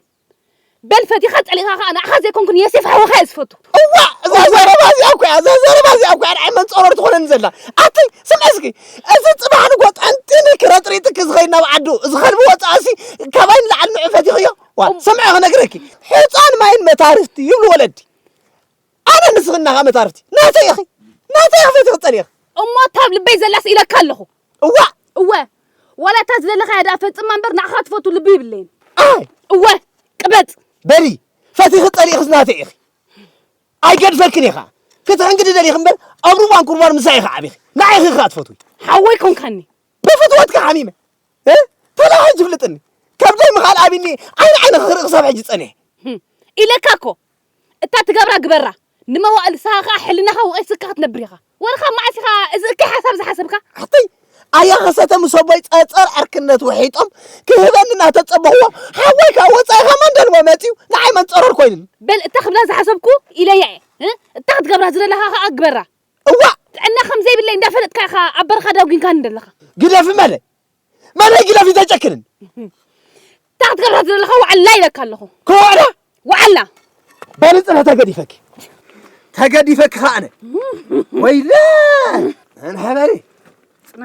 በል ፈቲኻ ጸሊእኻ ከኣ ንዓኻ ዘይኮንኩ ንየሴፍ ሓውኻ እየ ዝፈቱ። እዋእ! እዛ ዘረባ እዚኣ እኮ እያ፣ እዛ ዘረባ እዚኣ እኮ እያ ንዓይ መንጸሮር ትኾነኒ ዘላ። ኣቲ ስምዒ እስኪ፣ እዚ ጽባሕ ንግሆ ጠንጢኒ ክረጸ ሪጥኪ ዝኸይድ ናብ ዓዱ፣ እዚ ከልቢ ወፃእሲ ካባይ ንላዕሊ ንዑ ፈቲኽዮ። ዋ፣ እም- ስምዒ ክነግረኪ። ሕፃን ማይን መታርፍቲ ይብሉ ወለዲ። ኣነ ንስኽና ኸዓ መታርፍቲ። ናተይ ኢኺ። ናተይ ኢኺ ፈቲኺ ፀሊእኺ። እሞ እታ ኣብ ልበይ ዘላስ ኢለካ ኣለኹ። እዋ። እወ። ዋላ እታ ዝደለኻያ ደኣ ፈጽማ እምበር ንዓኻ ትፈቱ ልቢ ይብለይን። ኣይ። እወ። ቅበጽ። በሊ። ፈቲኺ ጸሊእኺስ ናተይ ኢኺ። ኣይገድፈክን ኢኻ። ክትሕንግዲ ደሊኺ እምበር ኣብ ሩባን ኩርባን ምሳይ ኢኻ ዓቢኺ። ንዓይ ኢኺ ኸኣ ትፈትዊ። ሓወይ ኮንካኒ። ብፍትወትኪ ሓሚመ። እ? ፈላሒ ትፍልጥኒ። ከብደይ ምኻል ኣቢኒ ዓይኒ ዓይንኺ ክርኢ ክሳብ ሕጂ ጸኒሐ። ህም። ኢለካ እኮ። እታ ትገብራ ግበራ። ንመዋእል ንስኻ ኸኣ ሕልናኻ ወቒስካ ክትነብር ኢኻ። ወርኻ መዓስ ኢኻ እዚ እከይ ሓሳብ ዝሓሰብካ? ኣሕተይ፣ ኣያ ኸሰተ ምስ ኣቦይ ጸጸር ዕርክነት ውሒጦም ክህበኒ እናተጸበኽዎ፣ ሓወይ ካብ ወጻኢ ኸማን ደልቦ መጺኡ ንዓይ መንጸሮር ኮይኑኒ። በል እታ ክብላ ዝሓሰብኩ ኢለያ እየ። እ? እታ ክትገብራ ዝደለኻ ኸኣ ግበራ። እዋእ! ጥዕና ከም ዘይብለይ እንዳፈለጥካ ኢኻ ኣብ በረኻ ዳጒንካኒ ዘለኻ። ግደፊ መለ! መለይ ግደፊ ተጨክንን። እታ ክትገብራ ዘለኻ ዋዕላ ኢለካ ኣለኹ። ከዋዕላ? ዋዕላ። በሊ ጽነ ተገዲፈኪ። ተገዲፈኪ ኸኣ ኣነ። ወይለ! እንሐበሪ። ጽና።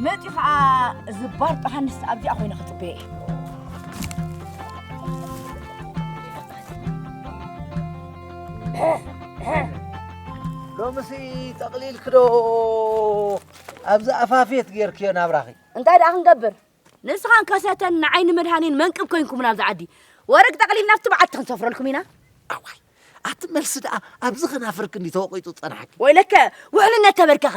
መጺኡ ኸኣ እዚ ባርጦ ሃንስ ኣብዚኣ ኮይነ ክጽበየ እየ። ሎምሲ ጠቕሊልኪ ዶ ኣብዚ ኣፋፌት ጌርክዮ ናብራኺ? እንታይ ደኣ ክንገብር? ንስኻን ከሰተን ንዓይኒ መድሃኔን መንቅብ ኮይንኩምና ኣብዚ ዓዲ። ወረግ ጠቕሊልና ኣብቲ በዓቲ ክንሰፍረልኩም ኢና። ኣዋይ፣ ኣቲ መልሲ ደኣ ኣብዚ ከናፍርኪ እንዲ ተወቒጡ ጸናሕኪ። ወይለከ፣ ውሕልነት ተበርከኸ።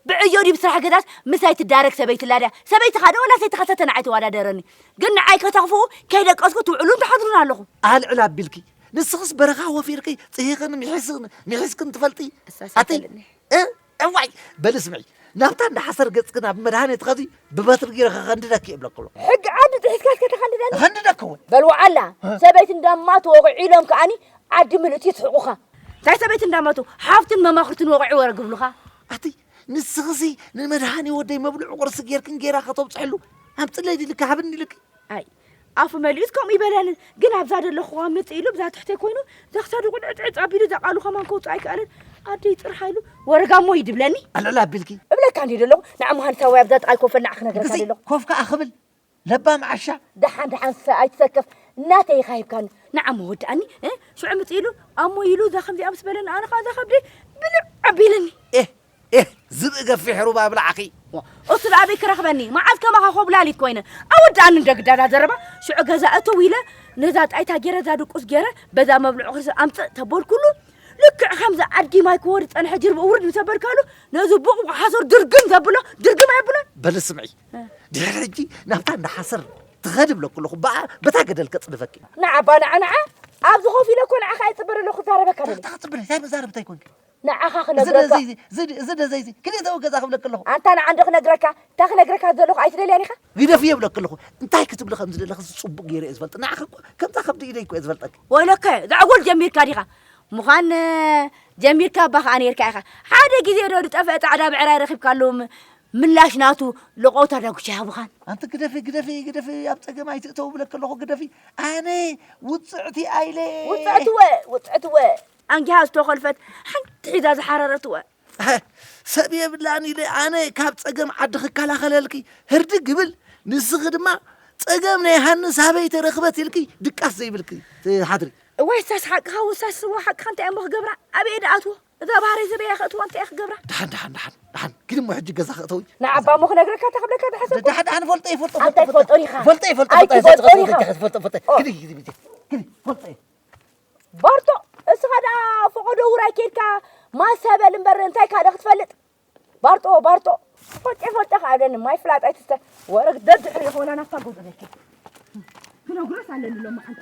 ብዕዮ ድዩ ብስራሕ ገዛስ ምሳይ ትዳረግ ሰበይቲ ላድያ? ሰበይትኻ ዶ ወላ ሰይቲ ከሰተ ንዓይ ተወዳደረኒ? ግን ንዓይ ከተኽፍኡ ከይደቀስኩ ትውዕሉን ትሓድሩን ኣለኹ። ኣልዕል ኣቢልኪ። ንስኽስ በረኻ ወፊርኪ ጽሂኽን ምሒስን፣ ምሒስክን ትፈልጢ? እሳስ ኣቲ? ኣይፈልጥን እየ። እ? እዋይ! በሊ ስምዒ፣ ናብታ እንዳ ሓሰር ገጽኪ ናብ መድሃኔ ትኸዲ ብበትሪ ገይረ ከኸንድደኪ እብለኪ ኣለኹ። ሕጊ ዓዲ ጥሒስካ እስከ ተኸንድደኒ? እኸንድደኪ እውን። በል ወዓላ፣ እ? ሰበይቲ እንዳማቱ ወቒዑ ኢሎም ከኣኒ ዓዲ ምልእቲ ይስሕቑኻ። እንታይ ሰበይቲ እንዳማቱ? ሓፍትን መማኽርትን ወቒዑ ወረ ግብሉኻ። ኣቲ፣ ንስኽሲ ንመድሃኔ ወደይ መብልዑ ቁርሲ ጌርክን ጌራ ከተብፅሕሉ ኣምፅለይ ድልካ ሃብኒ ኢልኪ። ኣይ፣ ኣፉ መሊኡስ ከምኡ ይበለንን፣ ግን ኣብዛ ዘለኹዋ ምጥ ኢሉ ብዛ ትሕተይ ኮይኑ፣ ዘኽሰዱ ቁንዕጥዕጥ ኣቢሉ እዛ ቃሉ ከማን ከውፅእ ኣይከኣለን። ኣደይ ፅርሓ ኢሉ፣ ወረጋ እሞ ይድብለኒ። ኣልዕል ኣቢልኪ። እብለካ እንዲ ዘለኹ፣ ንዓ ምዃን ሳዋይ ኣብዛ ጥቓይ ኮፈል ንዓ ክነግረካ ግዚ ኣለኹ። ኮፍ ከኣ ክብል፣ ለባም ዓሻ። ደሓን፣ ደሓን፣ ሰ-፣ ኣይትሰከፍ። እናተይ ኢኻ ሂብካኒ። ንዓ እሞ ወድኣኒ፣ እ? ሽዑ ምጥ ኢሉ፣ ኣሞ ኢሉ፣ እዛ ከምዚኣ ምስ በለኒ፣ ኣነ ኸኣ እዛ ከብደይ ብልዕ ኣቢልኒ። ኤህ፣ ኤህ፣ ዝብኢ ገፊሕ ሩባ ብላዕኺ። ዋ፣ እሱ ደኣ ኣበይ ክረኽበኒ? መዓዝ ከማኻ ኮብላሊት ኮይነ? ኣወድኣኒ እንደ ግዳዳ ዘረባ። ሽዑ ገዛ እትው ኢለ፣ ነዛ ጣይታ ገይረ፣ እዛ ድቁስ ገይረ፣ በዛ መብልዑ ቁርሲ ኣምጽእ ተበልኩሉ። ልክዕ ከምዚ ኣዲ ማይ ክወርድ ጸንሐ ጅርብኡ ውርድ ምስ ኣበልካሉ፣ ነዚ ቡቕ ሓሶር ድርግም ዘብሎ፣ ድርግም ኣየብሎን። በሊ ስምዒ፣ እ። ድሕሪ ሕጂ ናብታ እንዳ ሓሰር ትኸዲ እብለኩ ኣለኹ። በኣ፣ በታ ገደል ከጽድፈኪ። ንዓ ኣባ፣ ንዓ፣ ንዓ። ኣብዚ ኮፍ ኢለ እኮ ንዓኻ እየ ጽበ ዘለኹ፣ ክዛረበካ ደልየ። እንታይ ክጽበ? እንታይ መዛረብታይ ኮንኪ? ንዓኻ እዚ ክነግረካ። ደዘይዚ፣ እዚ ድ-፣ እዚ ደዘይዚ፣ ክልተ ወገዛ ክብለኪ ኣለኹ። ኣንታ ንዓ እንዶ ክነግረካ፣ እታ ክነግረካ ዘለኹ ኣይትደልያን ኢኻ? ግደፍዮ እብለኪ ኣለኹ። እንታይ ክትብሊ ከም ዝደለኺ ጽቡቕ ገይረ እየ ዝፈልጥ። ንዓኺ እኮ ከምዛ ከብዲ ኢደይ እኮ እየ ዝፈልጠኪ። ወይለከ፣ ዘዕጎል ጀሚርካ ዲኻ? ምዃን ጀሚርካ እባ ኸኣ ነይርካ ኢኻ። ሓደ ግዜ ዶ ዝጠፍአ ጻዕዳ ብዕራይ ረኺብካሉ ም-፣ ምላሽ ናቱ ለቖታ ዳጉሻ ይሃቡኻን? ኣንቲ ግደፊ፣ ግደፊ፣ ግደፊ፣ ኣብ ጸገም ኣይትእተው እብለኪ ኣለኹ፣ ግደፊ። ኣነ ውጽዕቲ ኣይለ። ውጽዕትወ፣ ውጽዕትወ። ኣንጊሃ ዝተኾልፈት ሓንቲ ሒዛ ዝሓረረትወ። ኣህ፣ ሰብ የብላን ኢለ ኣነ ካብ ጸገም ዓዲ ክከላኸለልኪ ህርዲ ግብል፣ ንስኺ ድማ ጸገም ናይ ሃንስ ኣበይ ተረኽበት ኢልኪ ድቃስ ዘይብልኪ ትሓድሪ። እዋይ፣ ሳስ ሓቅኻ ወሳስ ስዋ ሓቅኻ እንታይ እሞ ክገብራ? ኣበይ እየ ድኣትዎ? እዛ ባህረይ ዘበያ ከእትዎ እንታይ እየ ክገብራ? ደሓን፣ ደሓን፣ ደሓን፣ ደሓን። ግዲ እሞ ሕጂ ገዛ ከእተዊ። ንዓባ እሞ ክነግረካ እታ ክብለካ ዝሓሰብኩ። ደሓን፣ ደሓን፣ ፈልጠ፣ ይፈልጦ፣ ኣይ፣ ፈልጠ፣ ፈልጠ፣ ኣይትፈልጦ ኢኻ። ፈልጠ፣ ይፈልጠ፣ ፈልጠ። ኣይ፣ ፈልጠ፣ ፈልጠ። ኦ። ግዲ፣ ግዲ፣ ግዲ፣ ግዲ፣ ፈልጠ። ባርጦ፣ እስኻ ደኣ ፈቐዶ ውራይ ኬድካ ማሰ በል እምበር እንታይ ካልእ ክትፈልጥ? ባርጦ፣ ባርጦ፣ ፎጨ ፎጨ ከኣ ኣይብለኒ፣ ማይ ፍላጥ ኣይትስተ። ወረግ ደድሕሪ ይኾና ናብታ ጎደለኪ። ክነግሮስ ኣለኒ ሎሚ ሓንቲ።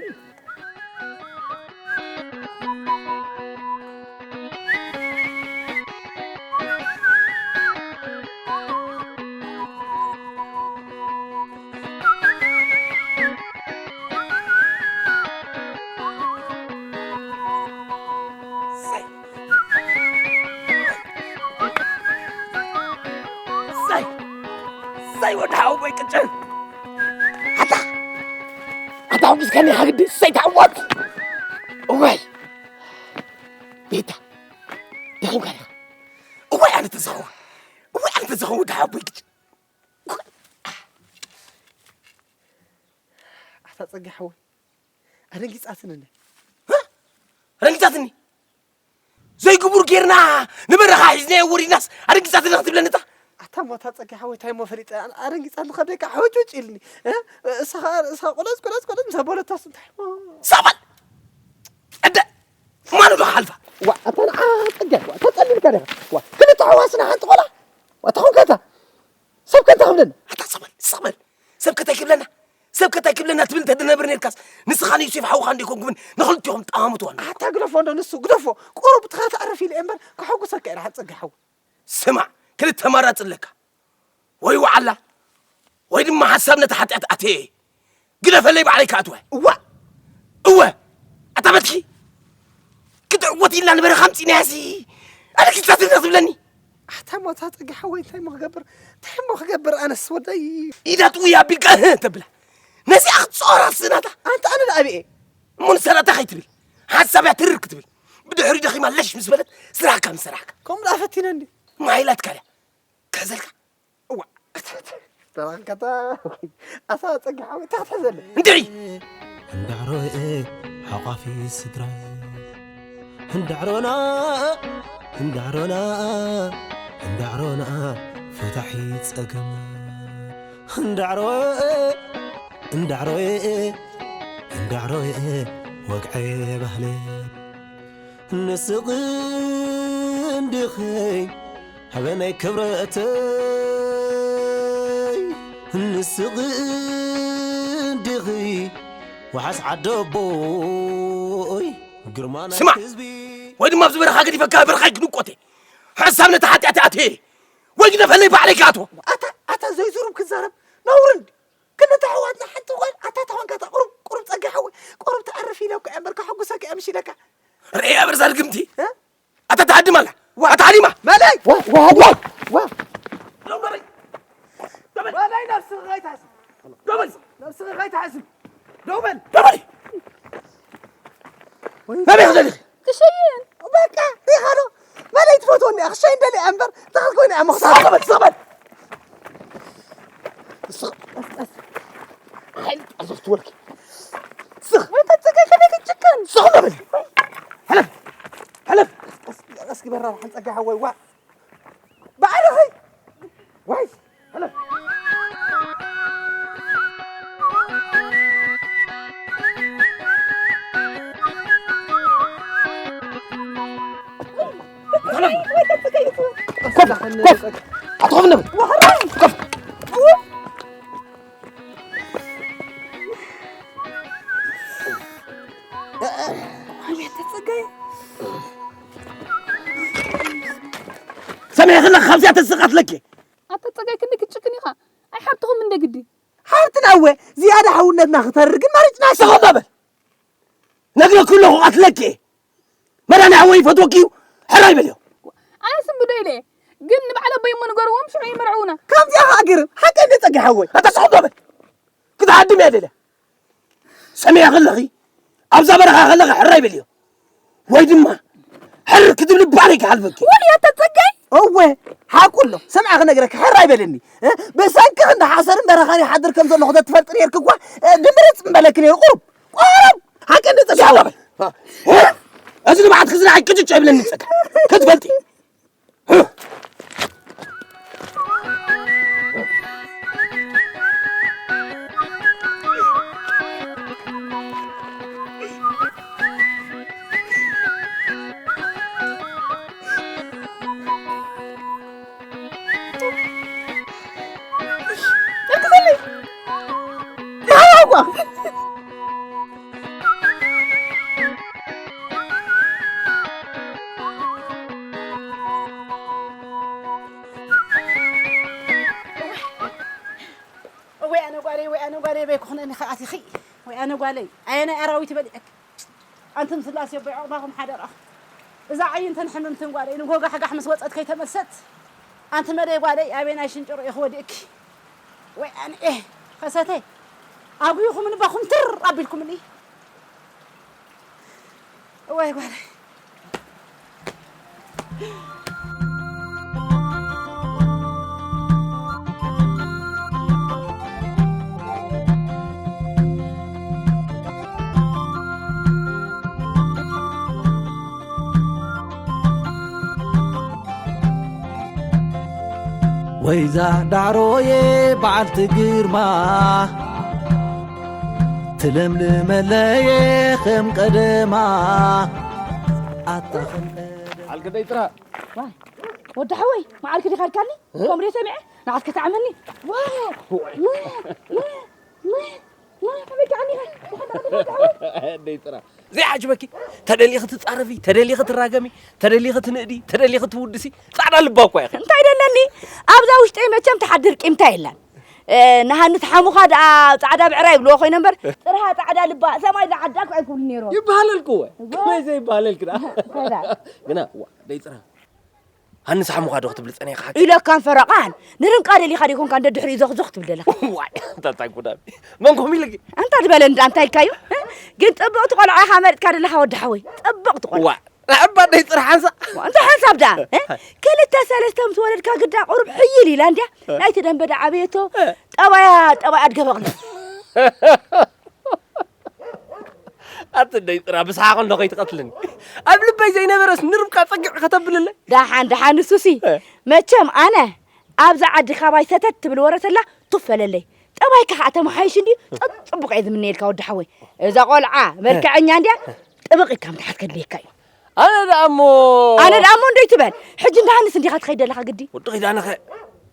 ኣይ ወዲ ሓወቦይ ቅጭን። ኣታ ኣታ ሓጉስካኒ ሓግዲ ሰይት ዓወት። እዋይ ቤታ ደኺምካ ዲኻ? እዋይ ኣነ ተዝኸውን፣ እዋይ ኣነ ተዝኸውን ወዲ ሓወቦይ ቅጭን። ኣታ ጸጋ ሓወይ ኣደንጊጻትኒ እንደ ረንጊጻትኒ ዘይግቡር ጌርና ንበረኻ ሒዝናዮ ወሪድናስ ኣደንጊጻትኒ ክትብለኒ እታ ኣታ ሞታ ጸጋ ሓወይ እንታይ እሞ ፈሊጠ ኣደንጊጻትኒ ከብደይ ከዓ ሕውጭውጭ ኢልኒ። እሳ ኸዓ እሳ ቁለስ ቁለስ ቁለስ ምስ ኣበለታስ እንታይ እሞ ሳባል ዕደ ማኑ ዶ ሓልፋ ዋ ኣታ ንዓ ጸጋ ዋ ተጸሊልካ ዲኻ ዋ ክልተ ሕዋስና ሓንቲ ቆላ ዋ ተኾንካታ ሰብ ከንታ ክብለና ኣታ ሳባል ስቕበል ሰብ ከታይ ክብለና ሰብ ከታይ ክብለና ትብል እንተ ትነብር ነርካስ ንስኻ ንዮሴፍ ሓውኻ እንዲኮንኩምን ንኽልቲኹም ጠማምትዋን ኣታ ግደፎ እንዶ ንሱ ግደፎ ቁሩብ ትኻ ተዕርፍ ኢለ እምበር ከሐጉሰካ እየ ሓፀጋ ሓው ስማዕ ክልተ ኣማራፂ ኣለካ ወይ ወዓላ ወይ ድማ ሓሳብ ነቲ ሓጢኣት ኣትየ ግደፈለይ ባዕለይ ክኣትወ እዋ እወ ኣታ በትሒ ክትዕወት ኢልና ንበረኻ ኣምፂናያሲ ኣነ ክልታትና ትብለኒ ኣታ ሞታ ጸጋ ሓወይ እንታይ ሞ ክገብር እንታይ ሞ ክገብር ኣነስ ወደይ ኢዳ ጥውይ ኣቢልካ እህ ተብላ ነዚኣ ክትጾራ ስእናታ ኣንተ ኣነ ንኣበኤ እሞ ንሰራታ ከይትብል ሓሳብያ ትርር ክትብል ብድሕሪ ደኺማ ለሽ ምስ በለት ስራሕካ ምስ ሰራሕካ ከምኡ ደኣ ፈቲነ እንዲ ማይላትካ ድያ ክሕዘልካ እዋ ተራኸብካታ ኣታ ጸጋ ሓወይ እንታይ ክትሕዘለ እንድዒ እንዳዕሮኤ ሓቋፊ ስድራይ እንዳዕሮና እንዳዕሮና እንዳዕሮና ፈታሒ ጸገም እንዳዕሮኤ እንዳዕሮኤ እንዳዕሮኤ ወግዐ ባህለ ንስቕ እንዲኺ ሃበነይ ክብረተይ ንስቕ እንዲኺ ወሓስ ዓደቦይ ግርማ ናይ ስማዕ! ህዝቢ ወይ ድማ ኣብዚ በረኻ ገዲፈካ በረኻ ይክንቆቴ ሓሳብ ነቲ ሓጢኣት ኣትየ ወይ ግደፈለይ ባዕለይ ክኣትዎ ኣታ ኣታ ዘይዝሩብ ክዛረብ ነውርን ክልተ ኣሕዋትና ሓንቲ ጓል ኣታ ተኾንካ እታ ቁሩብ ቁሩብ ጸጋ ሓወይ ቁሩብ ተዕርፍ ኢለካ እያ እምበር ከሐጉሰካ እየ ምሽ ኢለካ ርእያ በርዛ ርግምቲ እ? ኣታ ተሃድም ኣላ ዋ። ኣታ ሃዲማ መለይ ዋ ዋ ዋ ዋ መለይ ነብስኻ ከይትሕስብ ደው በል ነብስኻ ከይትሕስብ ደው በል ደው በል ናበይ ክደልኺ ክሸይን በቃ ሪኻ ዶ መለይ ትፈትወኒ እያ ክሸይን ደልያ እምበር ተኽል ኮይነ እያ መኽሳብ ስቕ በል ስቕ በል ስቕ ሓይሊ ጣዞ ክትወልኪ ስቕ ወይ ተጸጋይ ከመይ ክትጭከን ስቕ በል ሕለፍ ሕለፍ እስኪ በራ ሓንጸጋ ሓወይ ዋ ባዕልኺ ዋይ ሕለፍ ኮፍ ኮፍ ኣትኾፍ ነብር ኮፍ ሰሚዐ ከለኻ ካብዚኣ ተስቕ ኣትለኪ ኣታ ጸጋይ ክንዲ ክትጭክን ኢኻ ኣይ ሓብትኹም እንደ ግዲ ሓብትና እወ ዝያዳ ሓውነትና ክተርር ግን መሪጽና ስቕ በል ነግረኩ ኣለኹ ኣትለኪ መዳን ሓወይ ይፈትወኪ እዩ ሕራይ በልዮ ኣነስ እምብዶ ኢለ ግን ንበዓል ኣቦይ እሞ ንገርዎም ሽዑ ይመርዕውና ከምዚኣ ከዓ ገርም ሓቀ እንደ ጸጋ ሓወይ ኣታ ስቕ በል ክትሃድም እያ ደልያ ሰሚዐ ከለኺ ኣብዛ በረኻ ከለኺ ሕራይ በልዮ ወይ ድማ ሕር ክትብሊ ባዕለይ ክሓልፈኪ ወይ ኣታ ጸጋይ እወ ሓቁ ኣሎ ሰምዓ ክነግረካ ሕራይ በለኒ እ? ብሰንክኽ እንዳ ሓሰርን በረኻን ይሓድር ከም ዘለኹ ተትፈልጢ ነርኪ እኳ እ፣ ድምርፅ ምበለኪ ነይሩ ቁሩብ ቁሩብ ሓቂ እንደ ጸጋ ሰላም በል። እዚ ንብዓት ክዝና ኣይቅጭጭ ኣይብለኒ ጸጋ ክትፈልጢ ወይ ኣነ ጓለይ ወይ ኣነ ጓለይ በይ ክኹነኒ ከኣቲኺ ወይ ኣነ ጓለይ ኣየናይ ኣራዊት በሊዐክ ኣንቱም ስላሴ ኣቦይ ዑቕባኹም ሓደራኹም እዛ ዓይንተን ሕምምትን ጓለይ ንጎጋሕጋሕ ምስ ወፀት ከይተመልሰት ኣንቲ መደይ ጓለይ ኣበየናይ ሽንጭሮ ኢኺ ወዲእኪ ወይ ኣነ፣ ኤህ፣ ከሰተይ፣ ኣጉይኹምኒ ባኹም ትር ኣቢልኩምኒ። ወይ ጓለይ። ወይዛ ዳዕሮየ በዓልቲ ግርማ፣ ትለምልመለየ ከም ቀደማ። ኣታ ከም ቀደማ። ዓልከ ደይ ጥራ። ዋይ፣ ወዲ ሓወይ፣ መዓልክ ዲኻ ኢልካኒ? እ? ከምኡ ድየ ሰሚዐ? ንዓትከ ተዓመኒ። ዋይ፣ ዋይ፣ ዋይ፣ ዋይ፣ ዋይ፣ ከመይ ከዓኒ ኢኻ? ደይ ጥራ። ዘይዓጅበኪ፣ ተደሊኺ ትጻረፊ፣ ተደሊኺ ትራገሚ፣ ተደሊኺ ትንእዲ፣ ተደሊኺ ትውድሲ፣ ጻዕዳ ልባ እኳ ኢኺ። እንታይ ደለኒ? ኣብዛ ውሽጠይ መቸም ትሓድር ቂምታ የላን። እ፣ ንሃንስ ሓሙኻ ደኣ ጻዕዳ ብዕራይ ይብልዎ ኮይኖም እምበር፣ ጥርሃ ጻዕዳ ልባ ሰማይ ዝዓዳ እኮ ኣይክብሉ ነይሮም። ይበሃለልኩ እወ። እወ። ከመይ ዘይበሃለልክ ደኣ? ከዳ። ግና፣ እዋ፣ ደይ ጥራ። ሃንስ ሓሙኻ ዶ ክትብል ጸኒኻ ሓቂ? ኢለካን ፈረቓን፣ ንርንቃ ደሊኻ ዶ ይኮንካ እንደ ድሕሪኡ ዞኽዞኽ ትብል ዘለኻ? ዋይ፣ እንታይ ጉዳይ? መን ኮም ኢልኪ? ኣንታ ዝበለ እንዳ እንታይ ኢልካዩ? ግን ጽብቕቲ ቆልዓ ኢኻ መሪጽካ ዘለኻ ወዲ ሓወይ። ጽብቕቲ ቆልዓ። ዋ፣ ኣባ ደይ ጥራሕ ሓንሳ። ዋ፣ እንታይ ሓንሳብ ደኣ? እ? ክልተ ሰለስተ ምስ ወለድካ ግዳ ቁሩብ ሕይል ኢላ እንድያ። ናይቲ ደንበ ደኣ ዓበየቶ። እ። ጠባያ፣ ጠባያ ኣድገበቕኒ። ኣቲ ደይ ጥራ ብስሓቕ እንዶ ከይትቐትልኒ። ኣብ ልበይ ዘይነበረስ ንርብቃ ጸጊዕ ከተብልለይ። ደሓን፣ ደሓን፣ ንሱሲ። እ። መቸም ኣነ ኣብዛ ዓዲ ካባይ ሰተት ትብል ወረ ተላ ቱፍ በለለይ። ጠባይካ ኸኣ ተመሓይሽ እንድዩ፣ ጸ-፣ ጽቡቕ እየ ዝምነየልካ ወዲ ሓወይ። እዛ ቆልዓ መልክዐኛ እንድያ፣ ጥብቕ ኢልካ ምትሓዝ ከድልየካ እዩ። ኣነ ደኣ እሞ ኣነ ደኣ እሞ እንዶ ይትበል። ሕጂ እንዳ ሃንስ እንዲኻ ትኸይድ ዘለኻ ግዲ? ወዲ ኺዳነኸ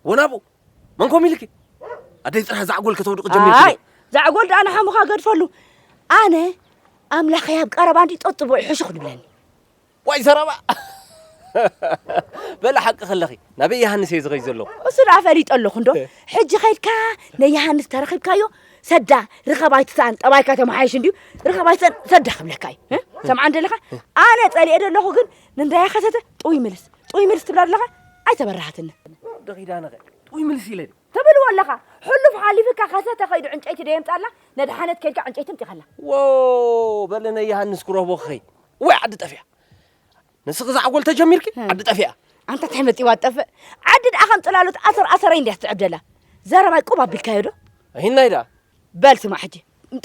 ወናቡ መን ኮም ኢልኪ? ኣደይ ጥራሕ ዛዕጎል ከተውድቂ ጀሚርኪ። ኣይ፣ ዛዕጎል ደኣ ንሓሙኻ ገድፈሉ። ኣነ ኣምላኸይ ኣብ ቀረባ እንዲ ጸጽቦ ይሕሹ ክንብለኒ። ዋይ ዘረባ። በለ ሓቂ ከለኺ ናበይ ዮሃንስ እየ ዝኸይ ዘለኹ። እሱ ደኣ ፈሊጠ ኣለኹ እንዶ። ሕጂ ኸይድካ ነዮሃንስ ተረኺብካዮ፣ ሰዳ ርኸብ ኣይትስኣን፣ ጠባይካ ተመሓይሽ እንድዩ፣ ርኸብ ኣይትስኣን፣ ሰዳ ክብለካ እዩ። እ? ሰምዓን ደለኻ? ኣነ ጸሊኤ ደለኹ ግን ንንዳያ ኸሰተ ጥውይ ምልስ፣ ጥውይ ምልስ ትብላ ደለኻ? ኣይተበራሃትኒ። ዶ ኺዳነኸ? ጥውይ ምልስ ኢለ ድየ? ትብልዎ ኣለኻ። ሕሉፍ ሓሊፍካ ኸሰተ ኸይዱ ዕንጨይቲ ደየምጻላ፣ ነድሓነት ከይድካ ዕንጨይቲ ኣምጺኻላ። ዎ፣ በለ ነዮሃንስ ክረኽቦ ክኸይድ። ወይ ዓዲ ጠፊኣ። ንስኺ ዛዕጎል ተጀሚርኪ? እ። ዓዲ ጠፊኣ። ኣንታ እንታይ መጺዋ ትጠፍእ? ዓዲ ደኣ ከም ጽላሎት ኣሰር ኣሰረይ እንድያ ትስዕብ ደላ። ዘረባይ ቁብ ኣቢልካዮ ዶ? ኣይናይ ደኣ። በል ስማዕ ሕጂ።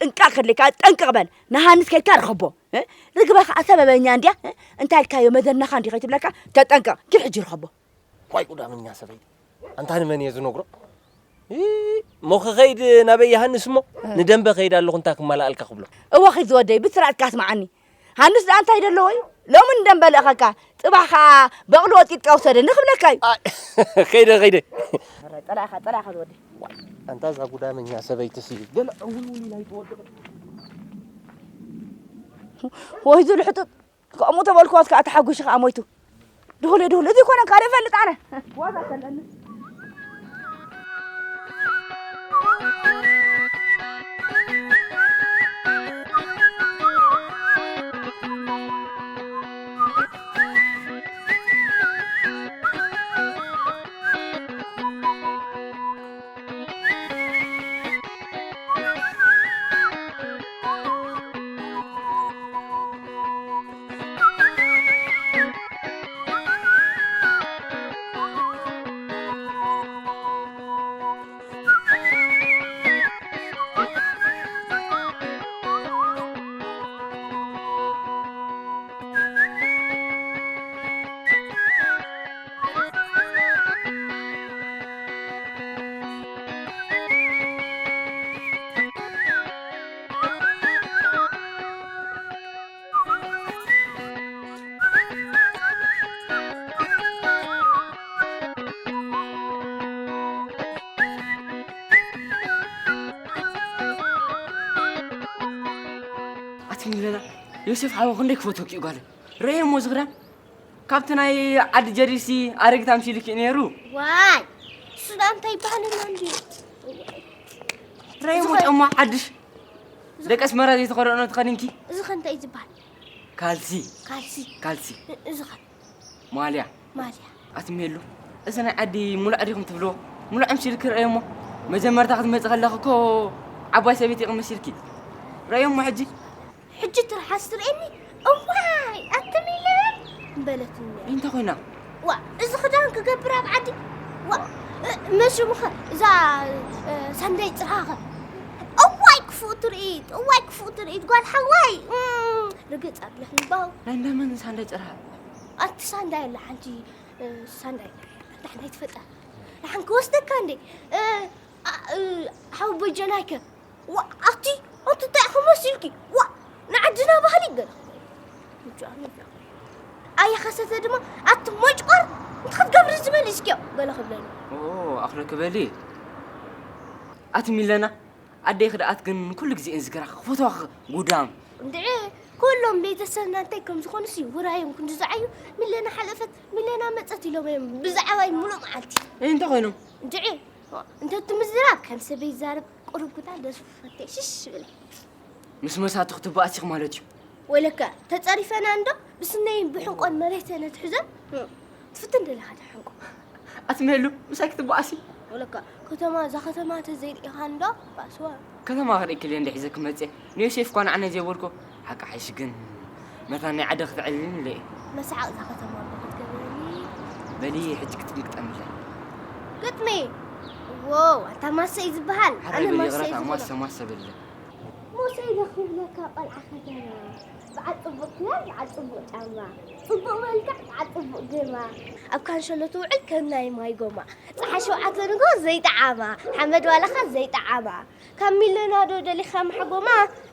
ጥንቃቕ ከድልየካ፣ ጠንቅቕ በል። ንሃንስ ከይድካ ርኸቦ። እ? ርግበ ኸኣ ሰበበኛ እንድያ። እ? እንታይ ኢልካዮ መዘናኻ እንዲ ከይትብለካ፣ ተጠንቀቕ። ኪድ ሕጂ ርኸቦ። ዋይ ቁዳመኛ ሰበይቲ። ኣንታ ንመን እየ ዝነግሮ? ኢ፣ እሞ ክኸይድ ናበይ ዮሃንስ እሞ? እ። ንደንበ ከይድ ኣለኹ እንታይ ክማላኣልካ ክብሎ? እወ ኺድ ዝወደይ፣ ብስርዓትካ ኣስምዓኒ። ሃንስ ደኣ እንታይ ደለዎ እዩ? ሎሚ ንደንበ ልእኸካ፣ ጽባሕ ከኣ በቕሊ ወጢጥካ ውሰደኒ ክብለካ እዩ። ኣይ፣ ከይደ፣ ከይደ። ጸላእኻ፣ ጸላእኻ ዝወደይ። ኣንታ እዛ ጉዳመኛ ሰበይትሲ፣ ገለ ዕውልውል ኢላ ይትወድቕ። ወይ ዝሉ ሕጡጥ፣ ከምኡ ተበልክዋስ ከኣ ተሓጒሱ ከኣ ሞይቱ። ድሁል፣ ድሁል፣ እዚ ይኮነን ካልእ እፈልጥ ኣነ። ዋዛ ከለኒ። ኣቲ ሚለና፣ ዮሴፍ ሓወ ክንደይ ክፈትወኪ እዩ ጓለይ። ረእየ እሞ ዝኽዳን ካብቲ ናይ ዓዲ ጀዲድሲ ኣረጊት ኣምሲሉኪ እዩ ነይሩ። ዋይ፣ እሱ ደኣ እንታይ ይበሃለና እንድዩ? ረእየ እሞ ዝኾነ ጫማ ሓድሽ፣ እዚ ደቂ ኣስመራ ዘይተኸደኖ ተኸዲንኪ። እዚ ኸ እንታይ እዩ ዝበሃል? ካልሲ። ካልሲ። ካልሲ። እ-፣ እዚ ኸ? ማልያ። ማልያ። ኣትሜሉ። እዚ ናይ ዓዲ ሙሉዕ ዲኹም ትብልዎ? ሙሉዕ ኣምሲሉ ክርእዮ እሞ። መጀመርታ ክትመጽእ ከለኺ እኮ ዓባይ ሰበይቲ ኢኺ መሲልኪ። ረእዮሞ ሕጂ። ሕጂ ትርሓስ ትርእየኒ? እዋይ ኣቲ ሚለን በለትኒ። እንታይ ኮይና? ዋ፣ እዚ ክዳን ክገብር ኣብ ዓዲ? ዋ፣ እ፣ መሽሙኸ እዛ፣ እ፣ ሳንዳይ ጽርሃኸ? እዋይ ክፉእ ትርኢት፣ እዋይ ክፉእ ትርኢት ጓል ሓዋይ። እም፣ ርግጽ ኣብለኽኒ ባው። ናይ እንዳመን ሳንዳይ ጽርሃ? ኣቲ ሳንዳይ ኣላ ሓንቲ፣ እ፣ ሳንዳይ። ኣታ ሓንቲ ትፈጣ። ንሓን ክወስደካ እንዴ? እ፣ ኣ፣ እ፣ ሓው በጀናይከ? ዋ፣ ኣቲ፣ ኣቲ እንታይ ኢኹም መሲልኪ? ዋ፣ ንዓድና ባህሊ ገለ። ምቹ ኣነ ብላ። ኣየ ኸሰተ ድማ፣ ኣቲ ሞጭቆር፣ እንታይ ክትገብሪ ዝመሊስኪዮ? ገለ ክብለኒ። ኦ፣ ኣኽለ ክበሊ። ኣቲ ሚለና፣ ኣደይ ክድኣት ግን ኩሉ ግዜ እየን ዝዝክራኻ፣ ክፈትዋኻ ጉዳም። እንድዒ፣ ኩሎም ቤተሰብና እንታይ ከም ዝኾኑሲ ውራዮም ክንዲ ዝዓዩ፣ ሚለና ሓለፈት፣ ሚለና መጸት ኢሎም እዮም ብዛዕባይ ሙሉእ መዓልቲ። እንታይ ኮይኖም? እንድዒ፣ እንተ እቲ ምዝራብ ከም ሰበይ ይዛረብ፣ ቁሩብ ኩታ ደስ ፈቴ ሽሽ ብለ። ምስ መሳቱ ክትበኣስ ኢኺ ማለት እዩ። ወይለከ፣ ተጸሪፈና እንዶ ብስነይን ብሕንቆን መሬተ ነትሕዘን፣ ትፍትን ደለኻ ተሕንቆ። ኣትመሉ፣ ምሳይ ክትበኣሲ? ወይለከ፣ ከተማ፣ እዛ ከተማ ተዘይርኢኻ እንዶ ባስዋ። ከተማ ክርእኪ እንደ ሒዘ ክመጽእ። ንዮሴፍ እኳ ንዓና ዘይበልኮ፣ ሓቂ ሓይሽ ግን መታን ናይ ዓደ ክትዕልልን ኢለ እየ። መሰዓቕ እዛ ከተማ እባ ክትገብረኒ። በሊ፣ ሕጂ ግጥሚ ግጠምለይ። ግጥሚ? ዎው፣ ኣታ ማሰ እዩ ዝበሃል። ሓራይ ኣነ በሊ፣ ማሰ እዩ ይቕረታ፣ ዝበሃል። ማሰ፣ ማሰ በሊ። ሙሴ ዶ ክብለካ ቆልዓ ከተማ፣ በዓል ጽቡቕ ክዳን፣ በዓል ጽቡቕ ጫማ፣ ጽቡቕ መልክዕ፣ በዓል ጽቡቕ ግርማ። ኣብ ካንሸሎ ትውዕል ከም ናይ ማይ ጎማ፣ ጸሓይ ሸውዓተ ንግሆ ዘይጠዓማ፣ ሓመድ ዋላኻ ዘይጠዓማ። ካብ ሚለና ዶ ደሊኻ መሓጎማ፣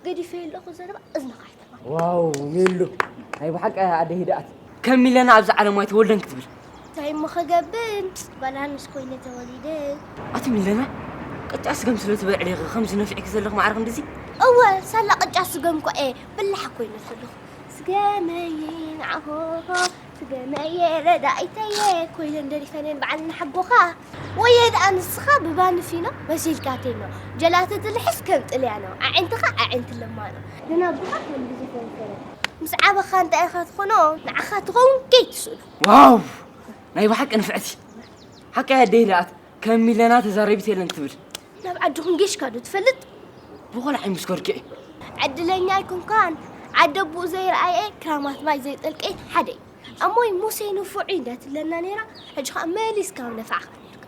ገዲፈ የለኹ ዘረባ እዝንኻ ኣይተማ። ዋው፣ ሚሉ፣ ናይ ብሓቂ ኣደ ሂደኣት። ከም ሚለና ኣብዚ ዓለም ኣይተወልደን ክትብል። እንታይ እሞ ከገብር፣ ጓል ኣንስ ኮይነ ተወሊደ። ኣቲ ሚለና፣ ቅጫ ስገም ስለ ትበልዒ ኢኺ ከምዚ ነፊዕኪ ዘለኺ ማዕረ ክንድዚ? እወ፣ ሳላ ቅጫ ስገም እኮ እየ በላሕ ኮይነ ዘለኹ። ስገመይ ንዓኾ፣ ስገመየ ረዳኢተየ ኮይነን ደሪፈነን በዓል ንሓጎኻ። ወየ ደኣ ንስኻ ብባኒ ፊኖ መሲልካ ቴኖ፣ ጀላተ ትልሕስ ከም ጥልያኖ፣ ኣዒንትኻ ኣዒንቲ ለማኖ፣ ደናጉኻ ከም ግዜ ፈንፈረ። ምስ ዓበኻ እንታይ ኢኻ ትኾኖ? ንዓኻ ትኸውን ከይትስእሎ። ዋው! ናይ ብሓቂ ንፍዕቲ። ሓቂ ኣደይ ለኣት ከም ሚለና ተዛረቢት የለን ትብል። ናብ ዓድኹም ጌሽካ ዶ ትፈልጥ? ብኾነ ዓይምስከርኪ። ዕድለኛ ኣይኮንካን። ዓደ ኣቦኡ ዘይረኣየ ክራማት ማይ ዘይጠልቀየ ሓደ እዩ። ኣሞይ ሙሴ ንፉዕ እዩ እንዳትብለና ነይራ፣ ሕጂ ኸኣ መሊስካ ኣብ ነፋዕኻ ነይርካ።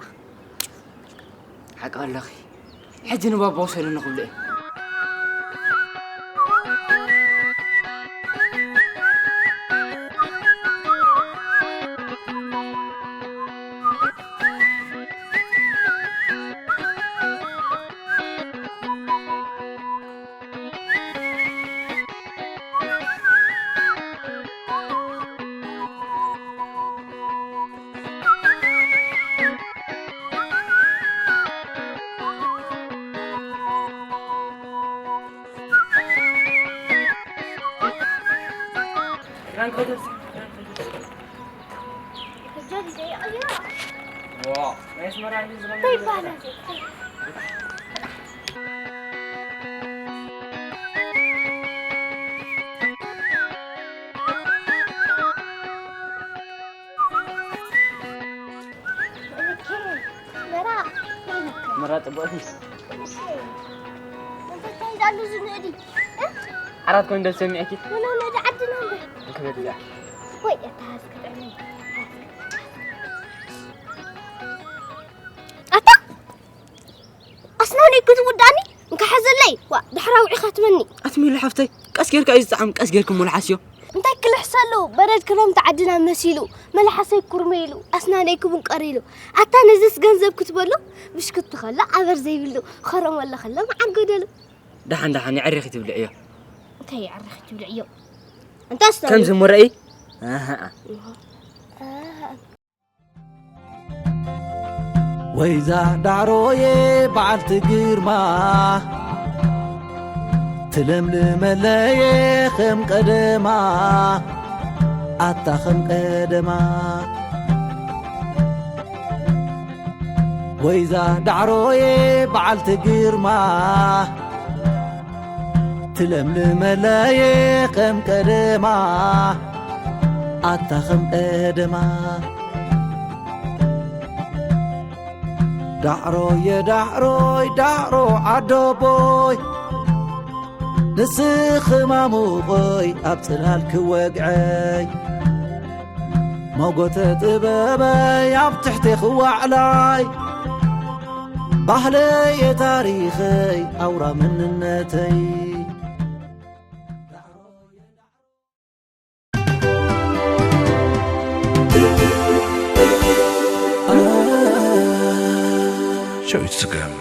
ሓቂ ኣለኺ። ሕጂ ንባባ ውሰደኒ ክብሎ እየ። ዋ፣ ናይ ኣስመራ እንዲ ዝኸነ እንታይ ይባሃል እዚ? መራ። መራ ጽቡቕ እዩ። እንታይ ይካይድ ኣሎ እዚ ንእዲ? እ? ዓራት ኮይኑ ዶ ትሰሚዕኪ? ወላ ንእዲ ዓድና እምበር። እንክበድያ። ወይ፣ እታ ሃዝ ክትዕኒ። ኣታ! ኣስናነይ ክትውዳእኒ? እንካ ሓዘለይ። ዋ፣ ድሕራ ውዒኻ ትመኒ። ኣቲ ሚሉ ሓፍተይ፣ ቀስ ጌርካ እዩ ዝጠዓም፣ ቀስ ጌርኪ እሞ ልሓስዮ። እንታይ ክልሕሰሉ? በረድ ክረምቲ ዓድና መሲሉ። መልሓሰይ ኩርመ ኢሉ። ኣስናነይ ክቡንቀር ኢሉ። ኣታ ነዝስ ገንዘብ ክትበሉ? ብሽክቲ ከሎ ኣበር ዘይብሉ። ኸረመሎ ከሎ መዓር ጎደሉ። ደሓን ደሓን፣ የዕሪኺ ትብልዕዮ። እንታይ የዕሪኺ ትብልዕዮ? እንታይ ኣስናነይ? ከምዚ እሞ ረእይ። ኣሃ። ኣሃ። ወይዛ ዳዕሮየ በዓልቲ ግርማ፣ ትለምልመለየ ከም ቀደማ፣ ኣታ ከም ቀደማ። ወይዛ ዳዕሮየ በዓልቲ ግርማ፣ ትለምልመለየ ከም ቀደማ፣ ኣታ ከም ቀደማ። ዳዕሮየ ዳዕሮይ ዳዕሮ ዓዶቦይ፣ ንስኺ ማሙቐይ ኣብ ጽላል ክወግዐይ፣ ሞጎተ ጥበበይ ኣብ ትሕቲ ክዋዕላይ፣ ባህለየ ታሪኸይ ኣውራ መንነተይ። ሸዊት ስገም